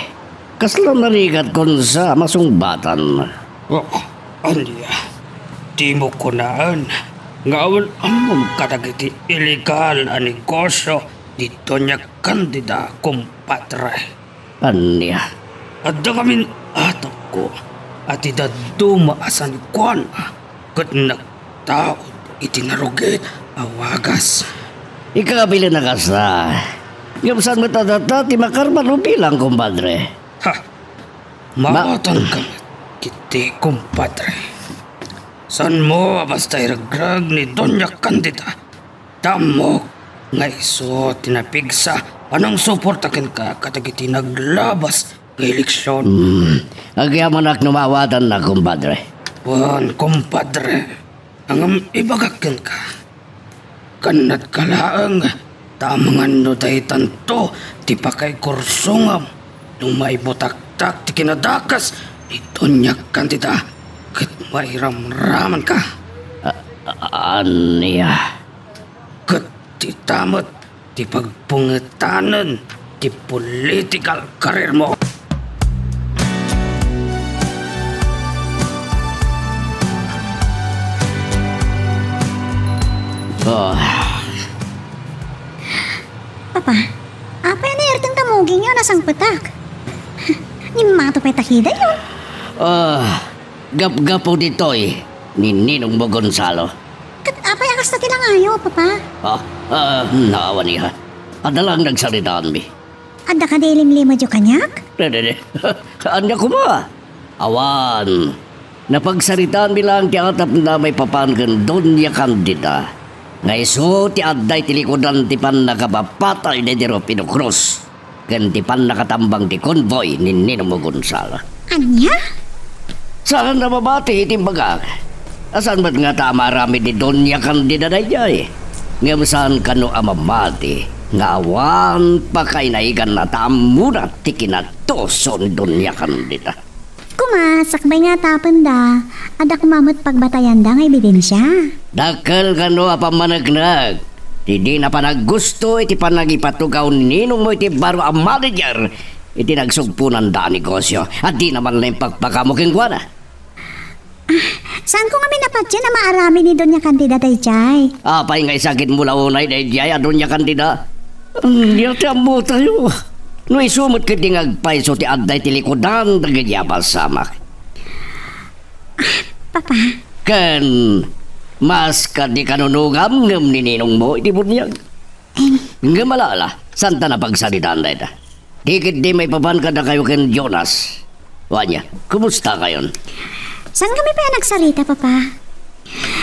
kasla narigat kon sa masungbatan. Oh, ania? Dimo kunaen nga awan ammom kadagiti illegal a negosio ni Doña Candida, kumpadre. Ania? Adda ngamin atangko a ti dadduma a sanikuana ket nagtaud iti narugit a wagas. Ikabili na kasta. Ngem saan met a data ti makarman o bilang, kumpadre? Ha! Ma- Mautangka met iti, kumpadre. Saanmo a basta iregreg ni Doña Candida. Ammok nga isu ti napigsa a nangsuporta kenka kadagiti naglabas nga eleksion. Hmm. Agyamanak no maawatanna, kumpadre. Wen, kumpadre. Ngem ibagak kenka, kannadka laeng ta amangan no daytanto ti pakaikursongam no maibutaktak ti kinadakes ni Doña Candida ket mairamramanka. A-, a-, ania? Ket dita met ti pagpungetanen ti political career mo. Ah. Papa, apay a nairteng ta mugingyo a nasangpetak? Ngem mato pay ta hidayon. Ah, gapgapu ditoy ni ninongmo Gonzalo. Ket apay a kasta ti langayo, Papa? Ah, ah, naawan, iha. Adda laeng nagsaritaanmi. Adda kadi ilimlimedyo kaniak? Dede, dede. Ania koma? Awan. Napagsaritaanmi laeng ti atapna maipapan ken Doña Candida nga isu ti adda iti likudan ti pannakapapatay daydiay Rufino Cruz ken ti pannakatambang ti convoy ni Ninong Gonzalo. Ania? Saan a mabati iti imbagak. A saan met ngata a maaramid ni Doña Candida daydiay? Ngem saan kano a mamati nga awan pakainaiganna ta ammona ti kinatuso ni Doña Candida. Koma, sakbay nga atapenda, adda koma met pagbatayanda nga ebidensia. Dakkel kano a pammaneknek ti dina panaggusto iti panangipatugaw ni ninongmo iti baro a manager iti nagsugponanda a negosio a dina man laeng pakpakamo kenkuana. Ah, saanko ngamin a patien a maaramid ni Doña Candida daydiay? Apay nga isagidmo la unay daydiay a Doña Candida? Ania ti ammotayo? No isu met ketdi nga agpayso ti adda iti likudan dagiti a pasamak. Papa. Ken, mas kadi kanunogam ngem ni ninongmo iti buniag. Em. Ngem ala, ala, saanta napagsaritaan dayta. Di ketdi maipapan kadakayo ken Jonas. Wen ania, kumustakayon? Saan kami pay a nagsarita, Papa?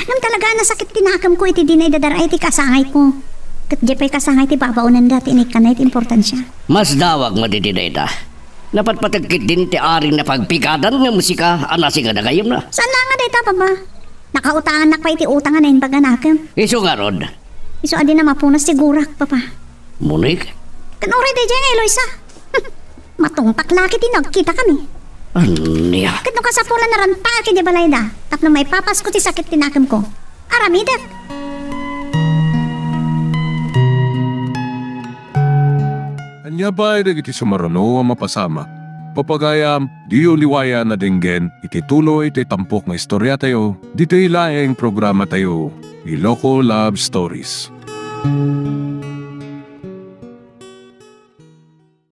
Ngem talaga a nasakit ti nakemko iti dina idadar-ay ti kasangayko. Ket diay pay kasangay ti babaonenda ti inikkanna iti importansia. Masdawak met iti dayta. Napatpateg ketdin ti aring napagpigadan ngem sika a nasinga dagayemna. Saan laeng a dayta, Papa? Nakautangannak pay iti utang a naimbag a nakem. Isu ngarud? Isu a dina mapunas ti gurak, Papa. Monique? Ken uray daydiay nga Eloisa. Matungpak la ket ti nagkitakami. Ania? Ket no kasapulan, narantaak idiay balayda tapno maipapasko ti sakit ti nakemko. Aramidek. Ania pay dagiti sumaruno a mapasamak? Papagayam, diyo liwayan a denggen iti tuloy ti tampok nga istoriatayo, ditoy laeng programatayo, Iloko Love Stories.